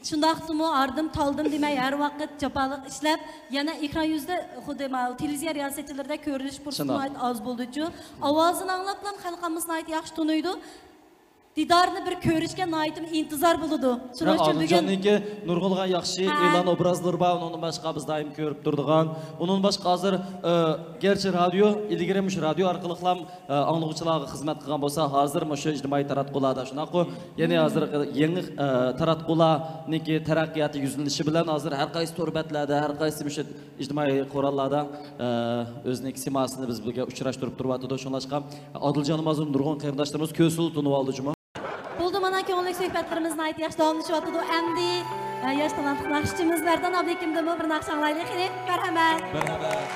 شۇنداقتىمۇ ئاردىم تالدىم دېمەي، ھەر ۋاقىت جاپالىق ئىشلەپ، يەنە ئېكران يۈزىدە خۇددى مانا تېلېۋىزىيە رىياسەتچىلىرىدەك كۆرۈنۈش پۇرسىتى شۇنداق. ناھايىتى ئاز بولىدۇچۇ. ئاۋازىنى ئاڭلاپلا خەلق ھەممىسى ناھايىتى ياخشى تونۇيدۇ. دىدارنى بىر كۆرۈشكە ناھايىتىمۇ ئىنتىزار بولىدۇ. شۇنىڭ ئۈچۈن بۈگۈن ئادىلجاننىڭكى نۇرغۇنلىغان ياخشى ھە. ئېلان ئوبرازلىرى بار، ئۇنىڭدىن باشقا بىز دائىم كۆرۈپ تۇرىدىغان. ئۇنىڭدىن باشقا ھازىر، ئە، گەرچە رادىيو، ئىلگىرى مۇشۇ رادىيو ئارقىلىقلا، ئە، ئاڭلىغۇچىلارغا خىزمەت قىلغان بولسا، ھازىر مۇشۇ ئىجتىمائىي تاراتقۇلاردا شۇنداققۇ، يەنە ھازىر يېڭى، ئە، تاراتقۇلارنىڭكى تەرەققىياتى يۈزلىنىشى بىلەن ھازىر ھەر قايسى تور بەتلەردە، ھەر قايسى مۇشۇ ئىجتىمائىي قوراللاردا، ئە، ئۆزىنىڭكى سىيماسىنى بىز بىلگە ئۇچراشتۇرۇپ تۇرۇۋاتىدۇ. شۇڭلاشقا ئادىلجاننىڭ ھازىر نۇرغۇن قېرىنداشلىرىمىز كۆسۈل تونۇۋالدى جۇمۇ. بولدى، مانا كۆڭۈللۈك سۆھبەتلىرىمىز ناھايىتى ياخشى داۋاملىشىۋاتىدۇ. ئەمدى، ئە، ياش تالانتلىق ناخشىچىمىز مەردان ئابلىكىمدىنمۇ بىر ناخشا ئاڭلايلى قېنى. مەرھەمەت. مەرھەمەت.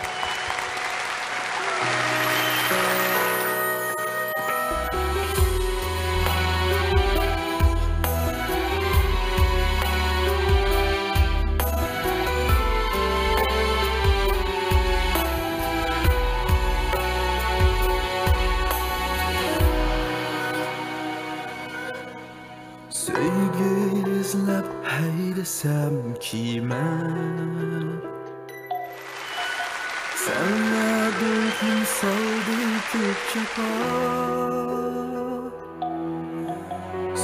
سۆيگۈ ئىزلەپ ھەيدىسەم كېمە، سەنلا دولقۇن سالدى كۆپ جاپا.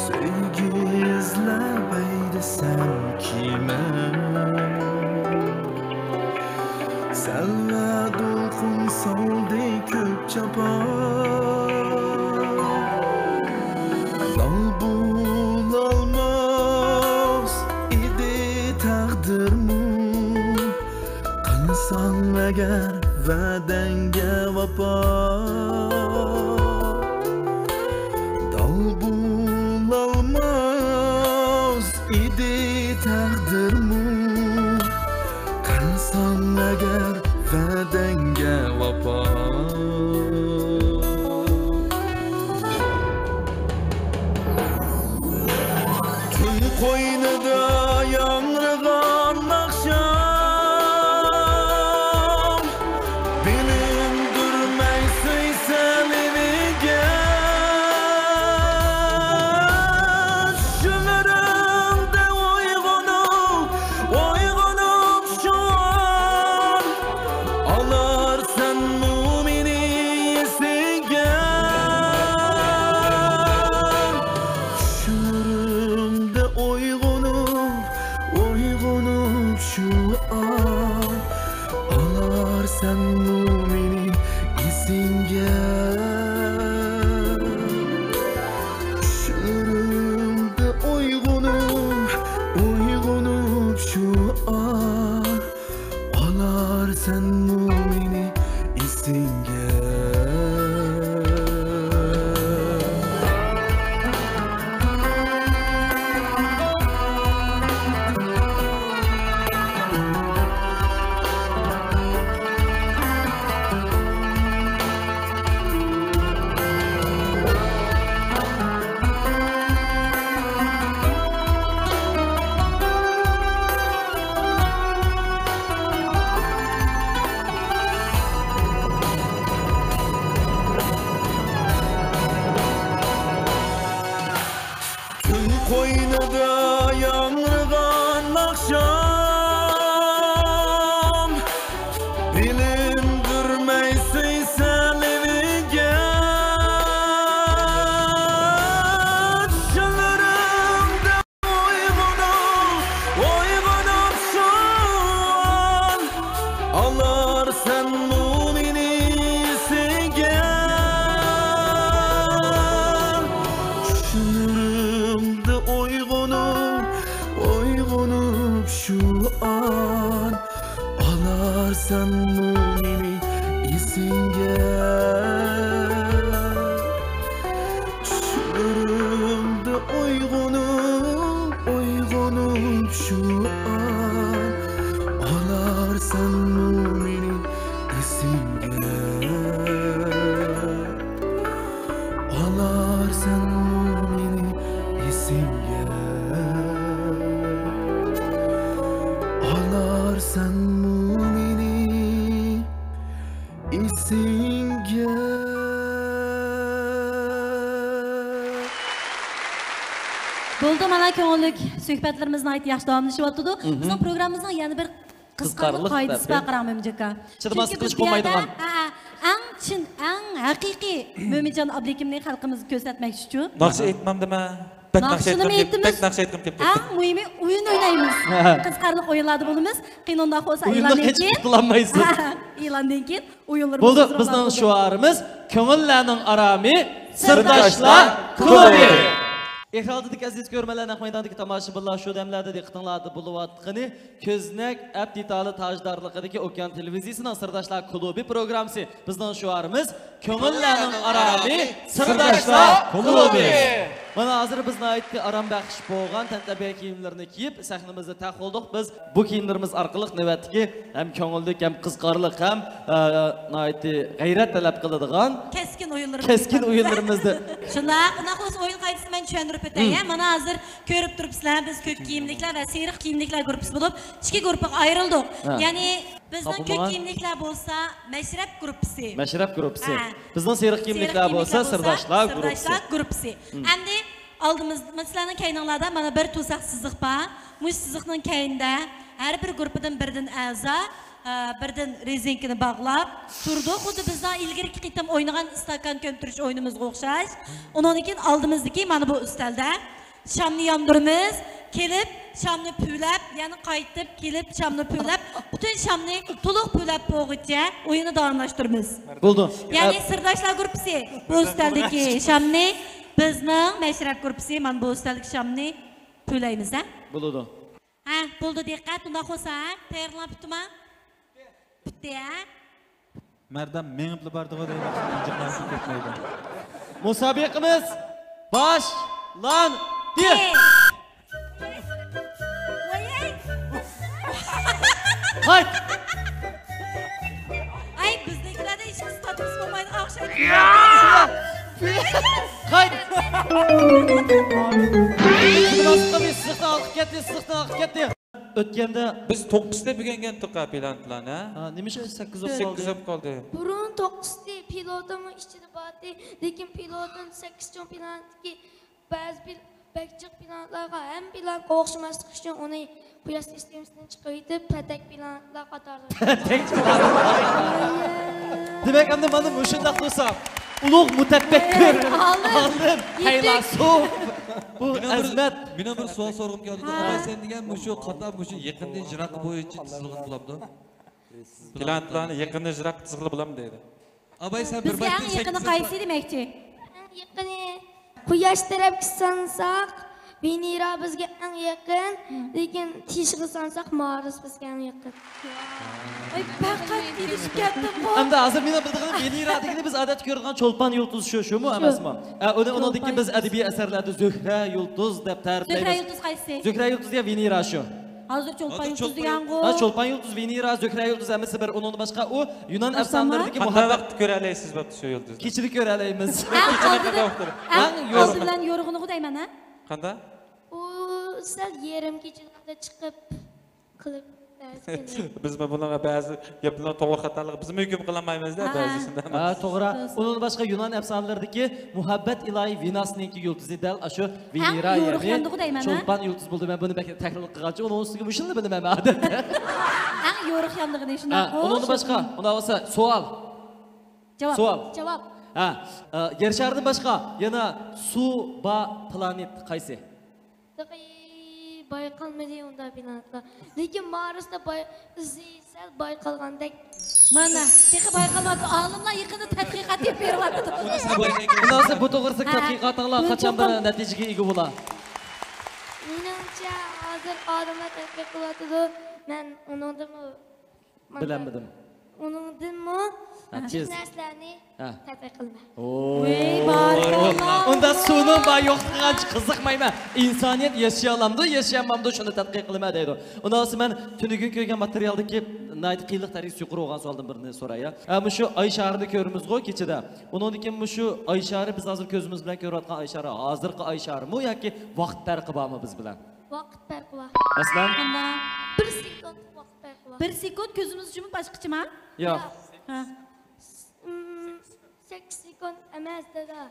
سۆيگۈ ئىزلەپ ھەيدىسەم كېمە، سەنلا دولقۇن سالدى كۆپ جاپا. داڭ بولالماس ئىدى تەقدىرمۇ، قىلساڭ ئەگەر ۋەدەڭگە ۋاپا. داڭ بولالماس ئىدى تەقدىرمۇ، قىلساڭ ئەگەر ۋەدەڭگە ۋاپا. تۈن قوينىدا ياڭرىغان ئاخشام، بىلىندۈرمەي سۆيسە لېۋىگە. چۈشلىرىڭدە ئويغىنىپ، ئويغىنىپ شۇ ئان، ئالارسەنمۇ مېنى ئېسىگە. چۈشلىرىمدە ئويغىنىپ، قوينىدا ياڭرىغان ئاخشام، بىلىندۈرمەي سۆيسە لېۋىگە. چۈشلىرىمدە ئويغىنىپ، ئويغىنىپ شۇ ئان، ئالارسەنمۇ مېنى ئېسىڭگە. چۈشلىرىمدە ئويغىنىپ، ئويغىنىپ شۇ ئان، ئالارسەنمۇ مېنى ئېسىڭگە. چۈشلىرىمدە ئويغىنىپ، ئويغىنىپ شۇ ئان، ئالارسەنمۇ مېنى ئېسىڭگە. ئالارسەنمۇ مېنى ئېسىڭگە. ئالارسەنمۇ مېنى ئېسىڭگە. بولدى، مانا كۆڭۈللۈك سۆھبەتلىرىمىز ناھايىتى ياخشى داۋاملىشىۋاتىدۇ. مھم. بىزنىڭ پروگراممىمىزنىڭ يەنە بىر قىزىقارلىق قىزىقارلىق قائىدىسى بار، قاراڭ، مۆمىنجان ئاكا. چىدىماسلىق قىلىش بولمايدىغان. ھە، ھە، ئەڭ چىن، ئەڭ ھەقىقىي مۆمىنجان ئابلىكىمنى خەلقىمىزگە كۆرسەتمەكچى شۇ. ناخشا ئېيتمامدىمەن؟ بەك ناخشا ئېيتقۇم كەپ-، بەك ناخشا ئېيتقۇم كەپ كەتتى. ئەڭ مۇھىمى ئويۇن ئوينايمىز. ھە. قىزىقارلىق ئويۇنلاردا بولىمىز. قېنى ئۇنداق بولسا ئويۇننى ئېلاندىن كېيىن. قىلالمايسىز. ھە، ئېلاندىن كېيىن ئويۇنلىرىمىز. بولدى، بىزنىڭ شوئارىمىز كۆڭۈللەرنىڭ ئارامى، سىرداشلار كۇلۇبى. ئېكران ئالدىدىكى ئەزىز كۆرۈرمەنلەر، نەق مەيداندىكى تاماشىبىنلار، شۇ دەملەردە دىققىتىڭلاردا بولۇۋاتقىنى كۆزنەك ئەپ دېتالى تاجدارلىقىدىكى ئوكيان تېلېۋىزىيىسىنىڭ سىرداشلار كۇلۇبى پروگراممىسى. بىزنىڭ شوئارىمىز كۆڭۈللەرنىڭ ئارامى، سىرداشلار كۇلۇبى. مانا ھازىر بىز ناھايىتى ئارام بەخش بولغان تەنتەربىيە كىيىملىرىنى كىيىپ سەھنىمىزدە تەق بولدۇق. بىز بۇ كىيىملىرىمىز ئارقىلىق نۆۋەتتىكى ھەم كۆڭۈللۈك، ھەم قىزىقارلىق، ھەم، ئە، ناھايىتى غەيرەت تەلەپ قىلىدىغان كەسكىن ئويۇنلىرىمىز كەسكىن ئويۇنلىرىمىزنى. شۇنداق، ئۇنداق بولسا ئويۇن قائىدىسىنى مەن چۈشەندۈرۈپ ئۆتەي، ھە؟ مانا ھازىر كۆرۈپ تۇرۇپسىلەر، بىز كۆك كىيىملىكلەر ۋە سېرىق كىيىملىكلەر گۇرۇپپىسى بولۇپ ئىككى گۇرۇپپىغا ئايرىلدۇق. ھە. يەنى بىزنىڭ كۆك كىيىملىكلەر بولسا مەشرەپ گۇرۇپپىسى. مەشرەپ گۇرۇپپىسى. ھە. بىزنىڭ سېرىق كىيىملىكلەر بولسا سىرداشلار گۇرۇپپىسى. سىرداشلار گۇرۇپپىسى. ئەمدى ئالدىمىز، سىلەرنىڭ كەينىڭلاردا مانا بىر توساق سىزىق بار. مۇشۇ سىزىقنىڭ كەينىدە ھەر بىر گۇرۇپپىدىن بىردىن ئەزا، ئە، بىردىن رېزىنكىنى باغلاپ تۇرىدۇ. خۇددى بىزنىڭ ئىلگىرىكى قېتىم ئوينىغان ئىستاكان كۆمتۈرۈش ئويۇنىمىزغا ئوخشاش. ئۇنىڭدىن كېيىن ئالدىمىزدىكى مانا بۇ ئۈستەلدە شامنى ياندۇرىمىز. كېلىپ شامنى پۈۋلەپ، يەنە قايتىپ كېلىپ شامنى پۈۋلەپ، پۈتۈن شامنى تولۇق پۈۋلەپ بولغۇچە ئويۇننى داۋاملاشتۇرىمىز. بولدى. يەنى سىرداشلار گۇرۇپپىسى بۇ ئۈستەلدىكى شامنى، بىزنىڭ مەشرەپ گۇرۇپپىسى مانا بۇ ئۈستەلدىكى شامنى پۈۋلەيمىز، ھە؟ بولىدۇ. ھە، بولدى، دىققەت، ئۇنداق بولسا، ھە؟ تەييارلىق پۈتتىما؟ پۈتتى، ھە؟ مەردان مېڭىپلا باردىغۇ دەيدۇ، ئىنجىقلارسىز كەتمەيدۇ. مۇسابىقىمىز باشلاندى. ۋايەي! قايت! ئاي، بىزنىڭكىلەردە ھېچقىسى تاتلىسا بولمايدىغان ئوخشايدۇ. قايت! سىزىقنى ئالقىپ كەتتى، سىزىقنى ئالقىپ كەتتى. ئۆتكەندە بىز توققۇزتا ئۆگەنگەنتۇق پىلانتلارنى، ھە؟ ھە، نېمىشقا سەككىز بولۇپ قالدى؟ سەككىز بولۇپ قالدى. بۇرۇن توققۇزتا پىلوتىمۇ ئىچىدە بارتى، لېكىن پىلوتىم سەككىز چوڭ پىلانتتىكى بەزى پىل-، بەك جىق پىلانتلارغا ھەممە پىلانتقا ئوخشىماسلىق ئۈچۈن ئۇنى قۇياش سىستېمىسىدىن چىقىرىۋېتىپ، پەتەك پىلانتلار قاتارىغا پەتەك پىلانتلار. دېمەك، ئەمدى مانا مۇشۇنداق تۇرسا، ئۇلۇغ مۇتەپەككۇر، ئالىم، ئالىم، يېتەك. پەيلاسوپ، بۇ مېنىڭ بىر، ئەزىمەت. مېنىڭ بىر سوئال سورىغۇم كەلدى. ھە. ئاپا، سەن دېگەن مۇشۇ قاتار مۇشۇ يېقىندىن يىراققا بويىچە تىزىلغىلى بولامدۇ؟ پىلانتلارنى يېقىندىن يىراققا تىزغىلى بولامدۇ دەيدۇ. ئاباي، سەن بىر بىزگە ئەڭ يېقىنى قايسى دېمەكچى؟ ئەڭ يېقىنى قۇياش تەرەپكە سانىساق، ۋېنېرا بىزگە ئەڭ يېقىن، لېكىن تېشىغا سانىساق، مارس بىزگە ئەڭ يېقىن. ۋاي، پەقەت ئېلىشىپ كەتتىمغۇ. ئەمدى ھازىر مېنىڭ بىلىدىغىنىم ۋېنېرا دېگىنى بىز ئادەتتە كۆرىدىغان چولپان يۇلتۇز شۇ، شۇمۇ ئەمەسمۇ؟ ئە، ئۇنى، ئۇنىڭدىن كېيىن بىز ئەدەبىي ئەسەرلەردە زۆھرە يۇلتۇز دەپ تەرىپلەيمىز. زۆھرە يۇلتۇز قايسى؟ زۆھرە يۇلتۇز يا ۋېنېرا شۇ. ھازىر چولپان يۇلتۇز دېگەنغۇ. ھە، چولپان يۇلتۇز، ۋېنېرا، زۆھرە يۇلتۇز ھەممىسى بىر. ئۇنىڭدىن باشقا ئۇ يۇنان ئەپسانىلىرىدىكى قانداق مۇھەببەت. ۋاقىتتا كۆرەلەيسىز بوپتۇ شۇ يۇلتۇزنى؟ كېچىدە كۆرەلەيمىز. ئەڭ ئالدىدا، ئەڭ ئالدى بىلەن يورۇغىنىغۇ دەيمەن، ھە؟ قانداق؟ ئۇ سەل يېرىم كېچىلەردە چىقىپ قىلىپ. بىزمۇ بۇنىڭغا بەزى گەپلەرنىڭ توغرا خاتالىقى بىزمۇ ھۆكۈم قىلالمايمىز-دە، ھە، بەزى شۇنداق. ھە، توغرا. ئۇنىڭدىن باشقا يۇنان ئەپسانىلىرىدىكى مۇھەببەت ئىلاھى ۋېناسنىڭكى يۇلتۇزى دەل ئاشۇ ۋېنېرا، يەنى چولپان يۇلتۇز بولدى. مەن بۇنى بەك تەھلىل قىلغانچە، ئۇنىڭ ئۈستىگە مۇشۇنى بىلىمەن مەن ئادەتتە. ئەڭ يورۇق ياندىغىنى شۇنداق. ھە، ئۇنىڭدىن باشقا، ئۇنداق بولسا سوئال. جاۋاب. سوئال. جاۋاب. ھە، ئە، يەر شارىدىن باشقا يەنە سۇ بار پلانېت قايسى؟ تېخى بايقالمىدى ئۇنداق پلانېتلار. لېكىن مارستا باي-، ئىزى سەل بايقالغاندەك. مانا، تېخى بايقالماپتۇ. ئالىملار يېقىندا تەتقىقات ئېلىپ بېرىۋاتىدۇ. ئۇنداق بولسا بۇ توغرىسىدىكى تەتقىقاتىڭلار قاچان بىر نەتىجىگە ئىگە بولا؟ مېنىڭچە، ھازىر ئالىملار تەتقىق قىلىۋاتىدۇ. مەن ئۇنىڭدىنمۇ بىلەلمىدىم. ئۇنىڭدىنمۇ جىق نەرسىلەرنى تەتقىق قىلىمەن. ۋەي، بارىكاللا. ئۇندا سۇنىڭ بار يوقلۇقىغا قىزىقمايمەن. ئىنسانىيەت ياشىيالامدۇ، ياشىيالمامدۇ، شۇنى تەتقىق قىلىمەن دەيدۇ. ئۇنداق بولسا مەن تۈنۈگۈن كۆرگەن ماتېرىيالدىكى ناھايىتى قىيىنلىق دەرىجىسى يۇقىرى بولغان سوئالدىن بىرنى سوراي. ھە، مۇشۇ ئاي شارىنى كۆرىمىزغۇ كېچىدە. ئۇنىڭدىن كېيىن مۇشۇ ئاي شارى، بىز ھازىر كۆزىمىز بىلەن كۆرۈۋاتقان ئاي شارى، ھازىرقى ئاي شارىمۇ ياكى ۋاقىت پەرقى بارمۇ بىز بىلەن؟ ۋاقىت پەرقى بار. مەسىلەن؟ بىر سېكۇنت ۋاقىت پەرقى بار. بىر سېكۇنت كۆزىمىز يۇمۇپ ئاچقىچىما؟ ياق. ھە. سەككىز سېكۇنت ئەمەس، دادا.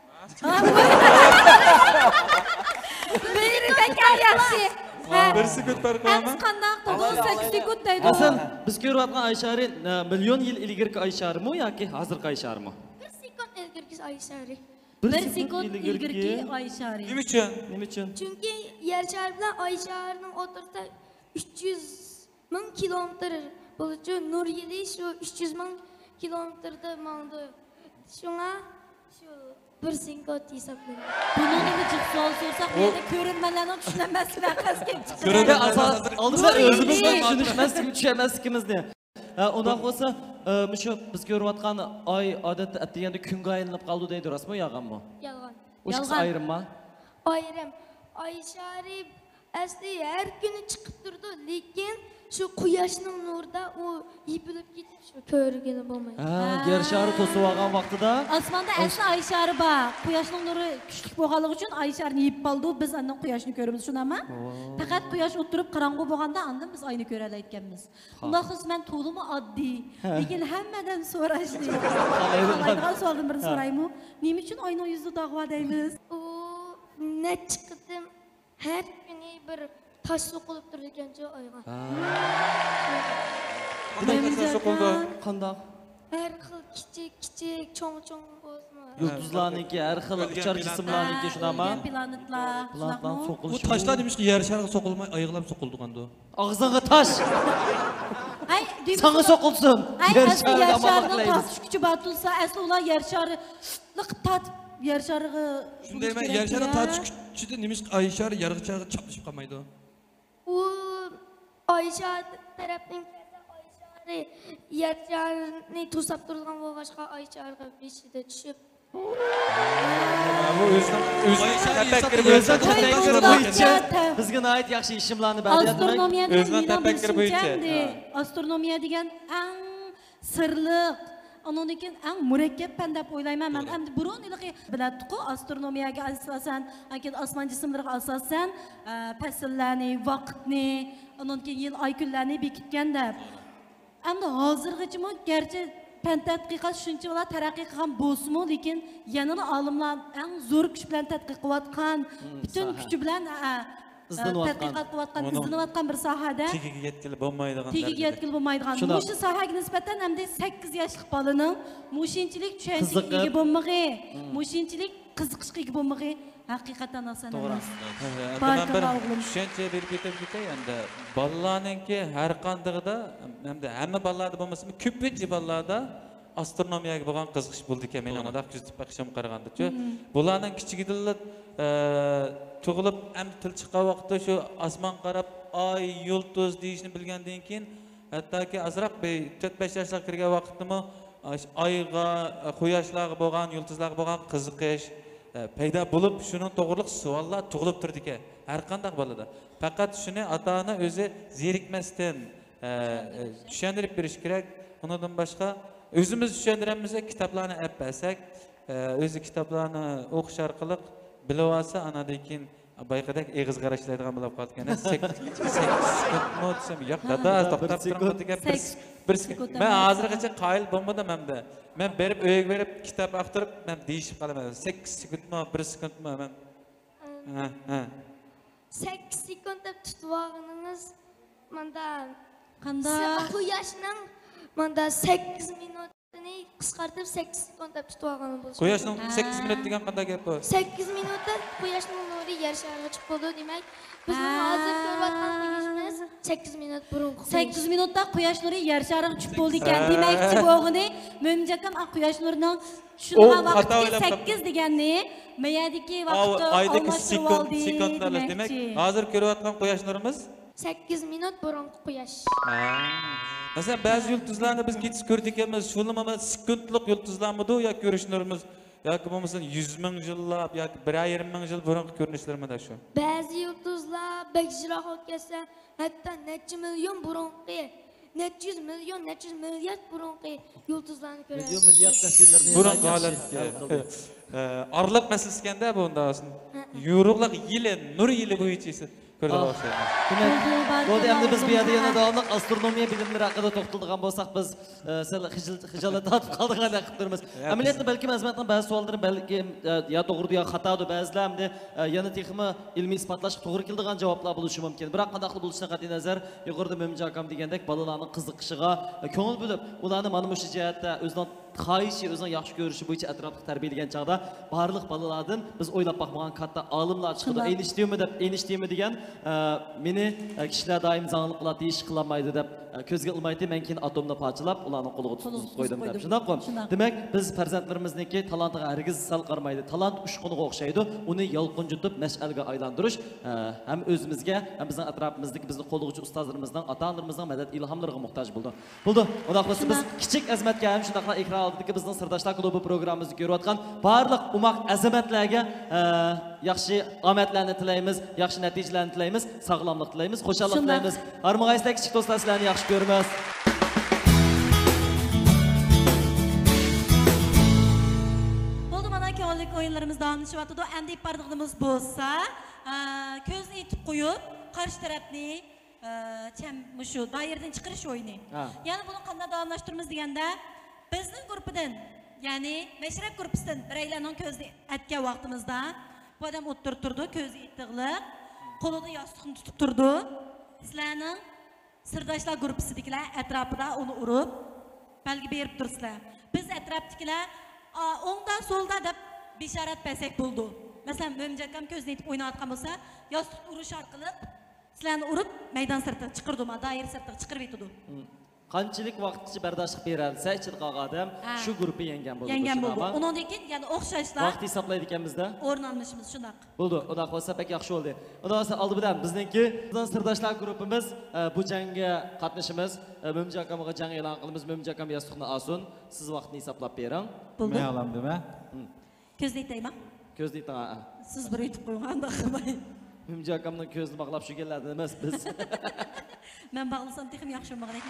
مېھرى بەك ياخشى. ھە. بىر سېكۇنت پەرقى بارمۇ؟ ئەمىسە قانداق دادا؟ سەككىز سېكۇنت دەيدۇ. ھەسەن، بىز كۆرۈۋاتقان ئاي شارى، ئە، مىليون يىل ئىلگىرىكى ئاي شارىمۇ ياكى ھازىرقى ئاي شارىمۇ؟ بىر سېكۇنت ئىلگىرىكى ئاي شارى. بىر سېكۇنت ئىلگىرىكى ئاي شارى. نېمە ئۈچۈن؟ نېمە ئۈچۈن؟ چۈنكى يەر شارى بىلەن ئاي شارىنىڭ ئوتتۇرىسىدا ئۈچ يۈز مىڭ كىلومېتىر بولىدۇ. نۇر يىلى شۇ ئۈچ يۈز مىڭ كىلومېتىردا ماڭىدۇ. شۇڭا شۇ بىر سېكۇنت ھېسابلىنىدۇ. بۇنىڭدىن جىق سوئال سورىساق، بۇ يەردە كۆرۈرمەنلەرنىڭ چۈشىنەلمەسلىكى قەست كېلىپ چىقىدۇ. ئالدىدا ئۆزىمىزنىڭ چۈشىنىشمەسلىكى، چۈشەنمەسلىكىمىزنى. ھە، ئۇنداق بولسا، ئە، مۇشۇ بىز كۆرۈۋاتقان ئاي ئادەتتە ئەتىگەندە كۈنگە ئايلىنىپ قالىدۇ دەيدۇ، راستمۇ يالغانمۇ؟ يالغان. ئۇ ئىككىسى ئايرىمما؟ ئايرىم. ئاي شارى ئەسلى ھەر كۈنى چىقىپ تۇرىدۇ، لېكىن شۇ قۇياشنىڭ نۇرىدا ئۇ يېپىلىپ كېتىپ، شۇ كۆرگىلى بولمايدۇ. ھە، يەر شارى توسۇۋالغان ۋاقتىدا. ئاسماندا ئەسلى ئاي شارى بار. قۇياشنىڭ نۇرى كۈچلۈك بولغانلىقى ئۈچۈن ئاي شارىنى يېپىپ قالىدۇ. بىز ئاندىن قۇياشنى كۆرىمىز، شۇنداقمۇ؟ ۋاي. پەقەت قۇياش ئولتۇرۇپ قاراڭغۇ بولغاندا ئاندىن بىز ئاينى كۆرەلەيدىكەنمىز. ئۇنداق قىلسا مەن تولىمۇ ئاددىي، لېكىن ھەممىدىن سوراشنى خالايدىغان سوئالدىن بىرنى سورايمۇ؟ نېمە ئۈچۈن ئاينىڭ يۈزىدە داغ بار دەيمىز؟ ئۇ نەچچە قېتىم ھەر كۈنى بىر تاش سوقۇلۇپ تۇرىدىكەنچۇ ئايغا. ھە. قانداق تاشلار سوقۇلىدۇ؟ قانداق؟ ھەر خىل كىچىك، كىچىك، چوڭ، چوڭ بولسىمۇ. يۇلتۇزلارنىڭكى، ھەر خىل ئۇچار جىسىملارنىڭكى، شۇنداقمۇ؟ ئۆلگەن پلانېتلار، پلانېتلارنىڭ سوقۇلۇشى. بۇ تاشلار نېمىشقا يەر شارىغا سوقۇلماي، ئايغىلا سوقۇلىدىغاندۇ؟ ئاغزىڭغا تاش! ھەي، ساڭا سوقۇلسۇن! ھەي، يەر ئەسلى شارىغا يەر شارىنىڭ تارتىش كۈچى بار تۇرسا، ئەسلى ئۇلار يەر شارى لىق تارتىپ، يەر شارىغا. شۇنداق دەيمەن، يەر شارىنىڭ تارتىش كۈچىدىن نېمىشقا ئاي شارى يەر شارىغا چاپلىشىپ قالمايدۇ؟ ئۇ ئاي شارى تەرەپتىن كەلسە، ئاي شارى يەر شارىنى توساپ تۇرىدىغان بولغاچقا، ئاي شارىغا بېشىدا چۈشۈپ. بۇ ئۆزىنىڭ، ئۆزىنىڭ تەپەككۇرى بويىچە، بىزگە ناھايىتى ياخشى ئىشىملارنى بەردى. ئاسترونومىيە دېگەن مېنىڭ بىلىشىمچە، ئەمدى ئاسترونومىيە دېگەن ئەڭ سىرلىق، ئۇنىڭدىن كېيىن ئەڭ مۇرەككەپ پەن دەپ ئويلايمەن مەن. ئەمدى بۇرۇن ھېلىقى بىلەتتۇقۇ، ئاسترونومىيەگە ئاساسەن، ئاندىن كېيىن ئاسمان جىسىملىرىغا ئاساسەن، ئە، پەسىللەرنى، ۋاقىتنى، ئۇنىڭدىن كېيىن يىل، ئاي، كۈنلەرنى بېكىتكەن دەپ. ئەمدى ھازىرغىچىمۇ گەرچە پەن تەتقىقات شۇنچىۋالا تەرەققىي قىلغان بولسىمۇ، لېكىن يەنىلا ئالىملار ئەڭ زور كۈچ بىلەن تەتقىق قىلىۋاتقان، پۈتۈن كۈچى بىلەن، ئە، ئىزدىنىۋاتقان، تەتقىقات قىلىۋاتقان، ئىزدىنىۋاتقان بىر ساھەدە تېگىگە يەتكىلى بولمايدىغان، تېگىگە يەتكىلى بولمايدىغان. شۇنداق. مۇشۇ ساھەگە نىسبەتەن ئەمدى سەككىز ياشلىق بالىنىڭ مۇشۇنچىلىك چۈشەنچىگە ئىگە بولمىغى، مۇشۇنچىلىك قىزىقىشقا ئىگە بولمىغى ھەقىقەتەن ئاسان ئەمەس. توغرا. ھە، ھە، ئەمدى مەن بىر چۈشەنچە بېرىپ كېتىپ كېتەي ئەمدى. بالىلارنىڭكى ھەر قاندىقىدا، ئەمدى ھەممە بالىلاردا بولمىسىمۇ، كۆپىنچە بالىلاردا ئاسترونومىيەگە بولغان قىزىقىش بولىدىكەن. مېنىڭ مۇنداق كۆزىتىپ بېقىشىمغا قارىغاندىچۇ. بۇلارنىڭ كىچىكىدىنلا، ئە، تۇغۇلۇپ، ئەمدى تىل چىققان ۋاقىتتا شۇ ئاسمانغا قاراپ، ئاي، يۇلتۇز دېيىشنى بىلگەندىن كېيىن، ھەتتاكى ئازراق بىر تۆت، بەش ياشلارغا كىرگەن ۋاقىتتىمۇ، ئاش-، ئايغا، قۇياشلارغا بولغان، يۇلتۇزلارغا بولغان قىزىقىش، ئە، پەيدا بولۇپ، شۇنىڭ توغرىلىق سوئاللار تۇغۇلۇپ تۇرىدىكەن، ھەر قانداق بالىدا. پەقەت شۇنى ئاتا-ئانا ئۆزى زېرىكمەستىن، ئە، ئە، چۈشەندۈرۈپ بېرىش كېرەك. ئۇنىڭدىن باشقا، ئۆزىمىز چۈشەندۈرەلمىسەك، كىتابلارنى ئەپ بەرسەك، ئە، ئۆزى كىتابلارنى ئوقۇش ئارقىلىق بىلىۋالسا، ئاناندىن كېيىن بايىقىدەك ئېغىزغا قاراشلايدىغان بولۇپ قالدىكەن. سەككىز، سەككىز سېكۇنتمۇ دېسەم، ياق، دادا، توختاپ تۇرۇڭ، بۇ دېگەن بىر، بىر سېكۇنت. مەن ھازىرغىچە قايىل بولمىدىم ھەمدە. مەن بېرىپ ئۆيگە بېرىپ كىتاب ئاختۇرۇپ، مەن دېيىشىپ قالىمەن. سەككىز سېكۇنتمۇ، بىر سېكۇنتمۇ؟ مەن، ھە، ھە. سەككىز سېكۇنت دەپ تۇتۇۋالغىنىڭىز ماندا. قانداق؟ سىز قۇياشنىڭ ماندا سەككىز مىنۇتىنى قىسقارتىپ، سەككىز سېكۇنت دەپ تۇتۇۋالغان بولسىڭىز. قۇياشنىڭ ھە. سەككىز مىنۇت دېگەن قانداق گەپ بۇ؟ سەككىز مىنۇتتا قۇياشنىڭ نۇرى يەر شارىغا چۈشۈپ بولىدۇ، دېمەك، بىزنىڭ ھە. ھازىر كۆرۈۋاتقان قۇياشىمىز سەككىز مىنۇت بۇرۇنقى قۇياش. سەككىز مىنۇتتا قۇياش نۇرى يەر شارىغا چۈشۈپ بولىدىكەن. ھە. دېمەكچى بولغىنى، مۆمىنجان ئاكام، ئا، قۇياش نۇرىنىڭ شۇنداق ۋاقىتتىكى سەككىز دېگەننى مەيەدىكى ۋاقىتتا ئالماشتۇرۇۋالدى دېمەكچى. ھازىر كۆرۈۋاتقان قۇياش نۇرىمىز سەككىز مىنۇت بۇرۇنقى قۇياش. ھە. مەسىلەن، بەزى يۇلتۇزلارنى بىز كېچىسى كۆرىدىكەنمىز، شۇلىمۇ سېكۇنتلۇق يۇلتۇزلارمىدۇ يا كۆرۈش نۇرىمىز؟ ياكى بولمىسا يۈز مىڭ يىللاپ ياكى بىرەر يېرىم مىڭ يىل بۇرۇنقى كۆرۈنۈشلىرىمىدا شۇ؟ بەزى يۇلتۇزلار بەك يىراق بولۇپ كەتسە، ھەتتا نەچچە مىليون بۇرۇنقى، نەچچە يۈز مىليون، نەچچە يۈز مىليارد بۇرۇنقى يۇلتۇزلارنى كۆرىمىز. مىليون، مىليارد نەسىللەرنى بۇرۇنقى ھالەتكە. ئە، ئارىلاپ مەسىلىسىكەندە بۇ ئۇنداق. ھە، ھە. يورۇقلۇق يىلى، نۇر يىلى بويىچە كۆرۈپ باقساق. دېمەك، بولدى، بولدى، ئەمدى بىز بۇ يەردە يەنە داۋاملىق ئاسترونومىيە بىلىملىرى ھەققىدە توختىلىدىغان بولساق، بىز، ئە، سەل خىجىل-، خىجالەت تارتىپ قالىدىغاندەك قىلىپ تۇرىمىز. ئەمەلىيەتتە بەلكىم ئەزىمەتنىڭ بەزى سوئاللىرى بەلكىم، ئە، يا توغرىدۇ يا خاتادۇ. بەزىلەر ئەمدى، ئە، يەنە تېخىمۇ ئىلمىي ئىسپاتلاشقا توغرا كېلىدىغان جاۋابلار بولۇشى مۇمكىن. بىراق قانداقلا بولۇشىدىن قەتئىينەزەر، يۇقىرىدا مۆمىنجان ئاكام دېگەندەك بالىلارنىڭ قىزىقىشىغا، ئە، كۆڭۈل بۆلۈپ، ئۇلارنى مانا مۇشۇ جەھەتتە ئۆزىنىڭ خاھىشى، ئۆزىنىڭ ياخشى كۆرۈشى بويىچە ئەتراپلىق تەربىيەلىگەن چاغدا، بارلىق بالىلاردىن بىز ئويلاپ باقمىغان كاتتا ئالىملار چىقىدۇ. شۇنداق. ئېينىشتىيمۇ دەپ، ئېينىشتىيمۇ دېگەن، ئە، مېنى، ئە، كىشىلەر دائىم زاڭلىق قىلاتتى، ھېچ قىلالمايدۇ دەپ، ئە، كۆزگە ئىلمايتتى. مەن كېيىن ئاتومنى پارچىلاپ، ئۇلارنىڭ قولىغا تۇتقۇزۇپ قويدۇم دەپ. شۇنداققۇ؟ شۇنداق. دېمەك، بىز پەرزەنتلىرىمىزنىڭكى تالانتىغا ھەرگىز سەل قارىمايلى. تالانت ئۇچقۇنىغا ئوخشايدۇ. ئۇنى يالقۇنجىتىپ، مەشئەلگە ئايلاندۇرۇش، ئە، ھەم ئۆزىمىزگە، ھەم بىزنىڭ ئەتراپىمىزدىكى بىزنى قوللىغۇچى ئۇستازلىرىمىزنىڭ، ئاتا-ئانىلىرىمىزنىڭ مەدەت، ئىلھاملىرىغا موھتاج بولىدۇ. بولدى. ئۇنداق بولسا بىز شۇنداق. كىچىك ئەزىمەتكە ھەم شۇنداقلا ئېكران ئالدىدىكى بىزنىڭ سىرداشلار كۇلۇبى پروگراممىمىزنى كۆرۈۋاتقان بارلىق ئوماق ئەزىمەتلەرگە، ئە، ياخشى ئامەتلەرنى تىلەيمىز، ياخشى نەتىجىلەرنى تىلەيمىز، ساغلاملىق تىلەيمىز، خۇشاللىق شۇنداق. تىلەيمىز. ھارمىغايسىلەر كىچىك دوستلار، سىلەرنى ياخشى كۆرىمىز. بولدى، مانا كۆڭۈللۈك ئويۇنلىرىمىز داۋاملىشىۋاتىدۇ. ئەمدى ئېلىپ بارىدىغىنىمىز بولسا، ئە، كۆزنى ئېتىپ قويۇپ، قارشى تەرەپنى ئى، چەم-، مۇشۇ دائىرىدىن چىقىرىش ئويۇنى. ھە. يەنە بۇنى قانداق داۋاملاشتۇرىمىز دېگەندە، بىزنىڭ گۇرۇپپىدىن، يەنى مەشرەپ گۇرۇپپىسىدىن بىرەيلەننىڭ كۆزىنى ئەتكەن ۋاقتىمىزدا، بۇ ئادەم ئولتۇرۇپ تۇرىدۇ، كۆزى ئېتىقلىق، قولىدا ياستۇقنى تۇتۇپ تۇرىدۇ. سىلەرنىڭ سىرداشلار گۇرۇپپىسىدىكىلەر ئەتراپىدا ئۇنى ئۇرۇپ، بەلگە بېرىپ تۇرىسىلەر. بىز ئەتراپتىكىلەر، ئا، ئوڭدا، سولدا دەپ بېشارەت بەرسەك بولىدۇ. مەسىلەن، مۆمىنجان ئاكام كۆزىنى ئېتىپ ئويناۋاتقان بولسا، ياستۇقنى ئۇرۇش ئارقىلىق سىلەرنى ئۇرۇپ، مەيدان سىرتىغا چىقىرىدۇ، ما، دائىرە سىرتىغا چىقىرىۋېتىدۇ. مم. قانچىلىك ۋاقىتقىچە بەرداشلىق بېرەلىسە، ئىچىدە قالغان ئادەم ھە. شۇ گۇرۇپپا يەڭگەن بولىدۇ. يەڭگەن بولىدۇ. شۇنداقمۇ؟ ئۇنىڭدىن كېيىن يەنە ئوخشاشلا ۋاقىت ھېسابلايدىكەنمىزدە. ئورۇن ئالمىشىمىز شۇنداق. بولدى، ئۇنداق بولسا بەك ياخشى بولدى. ئۇنداق بولسا ئالدى بىلەن بىزنىڭكى، بىزنىڭ سىرداشلار گۇرۇپپىمىز، ئە، بۇ جەڭگە قاتنىشىمىز. ئە، مۆمىنجان ئاكامغا جەڭ ئېلان قىلىمىز. مۆمىنجان ئاكام ياستۇقنى ئالسۇن. سىز ۋاقىتنى ھېسابلاپ بېرىڭ. بولدى. مەن ئالامدىمەن؟ مم. كۆزنى ئېتەيما؟ كۆزنى ئېتىڭ، ھە. سىز بىر ئېتىپ قويۇڭ، ئانداق قىلماي. مۆمىنجان ئاكامنىڭ كۆزىنى باغلاپ شۇ گەللەردىن ئەمەس بىز. مەن باغلىسام تېخىمۇ ياخشى بولمىغىنى.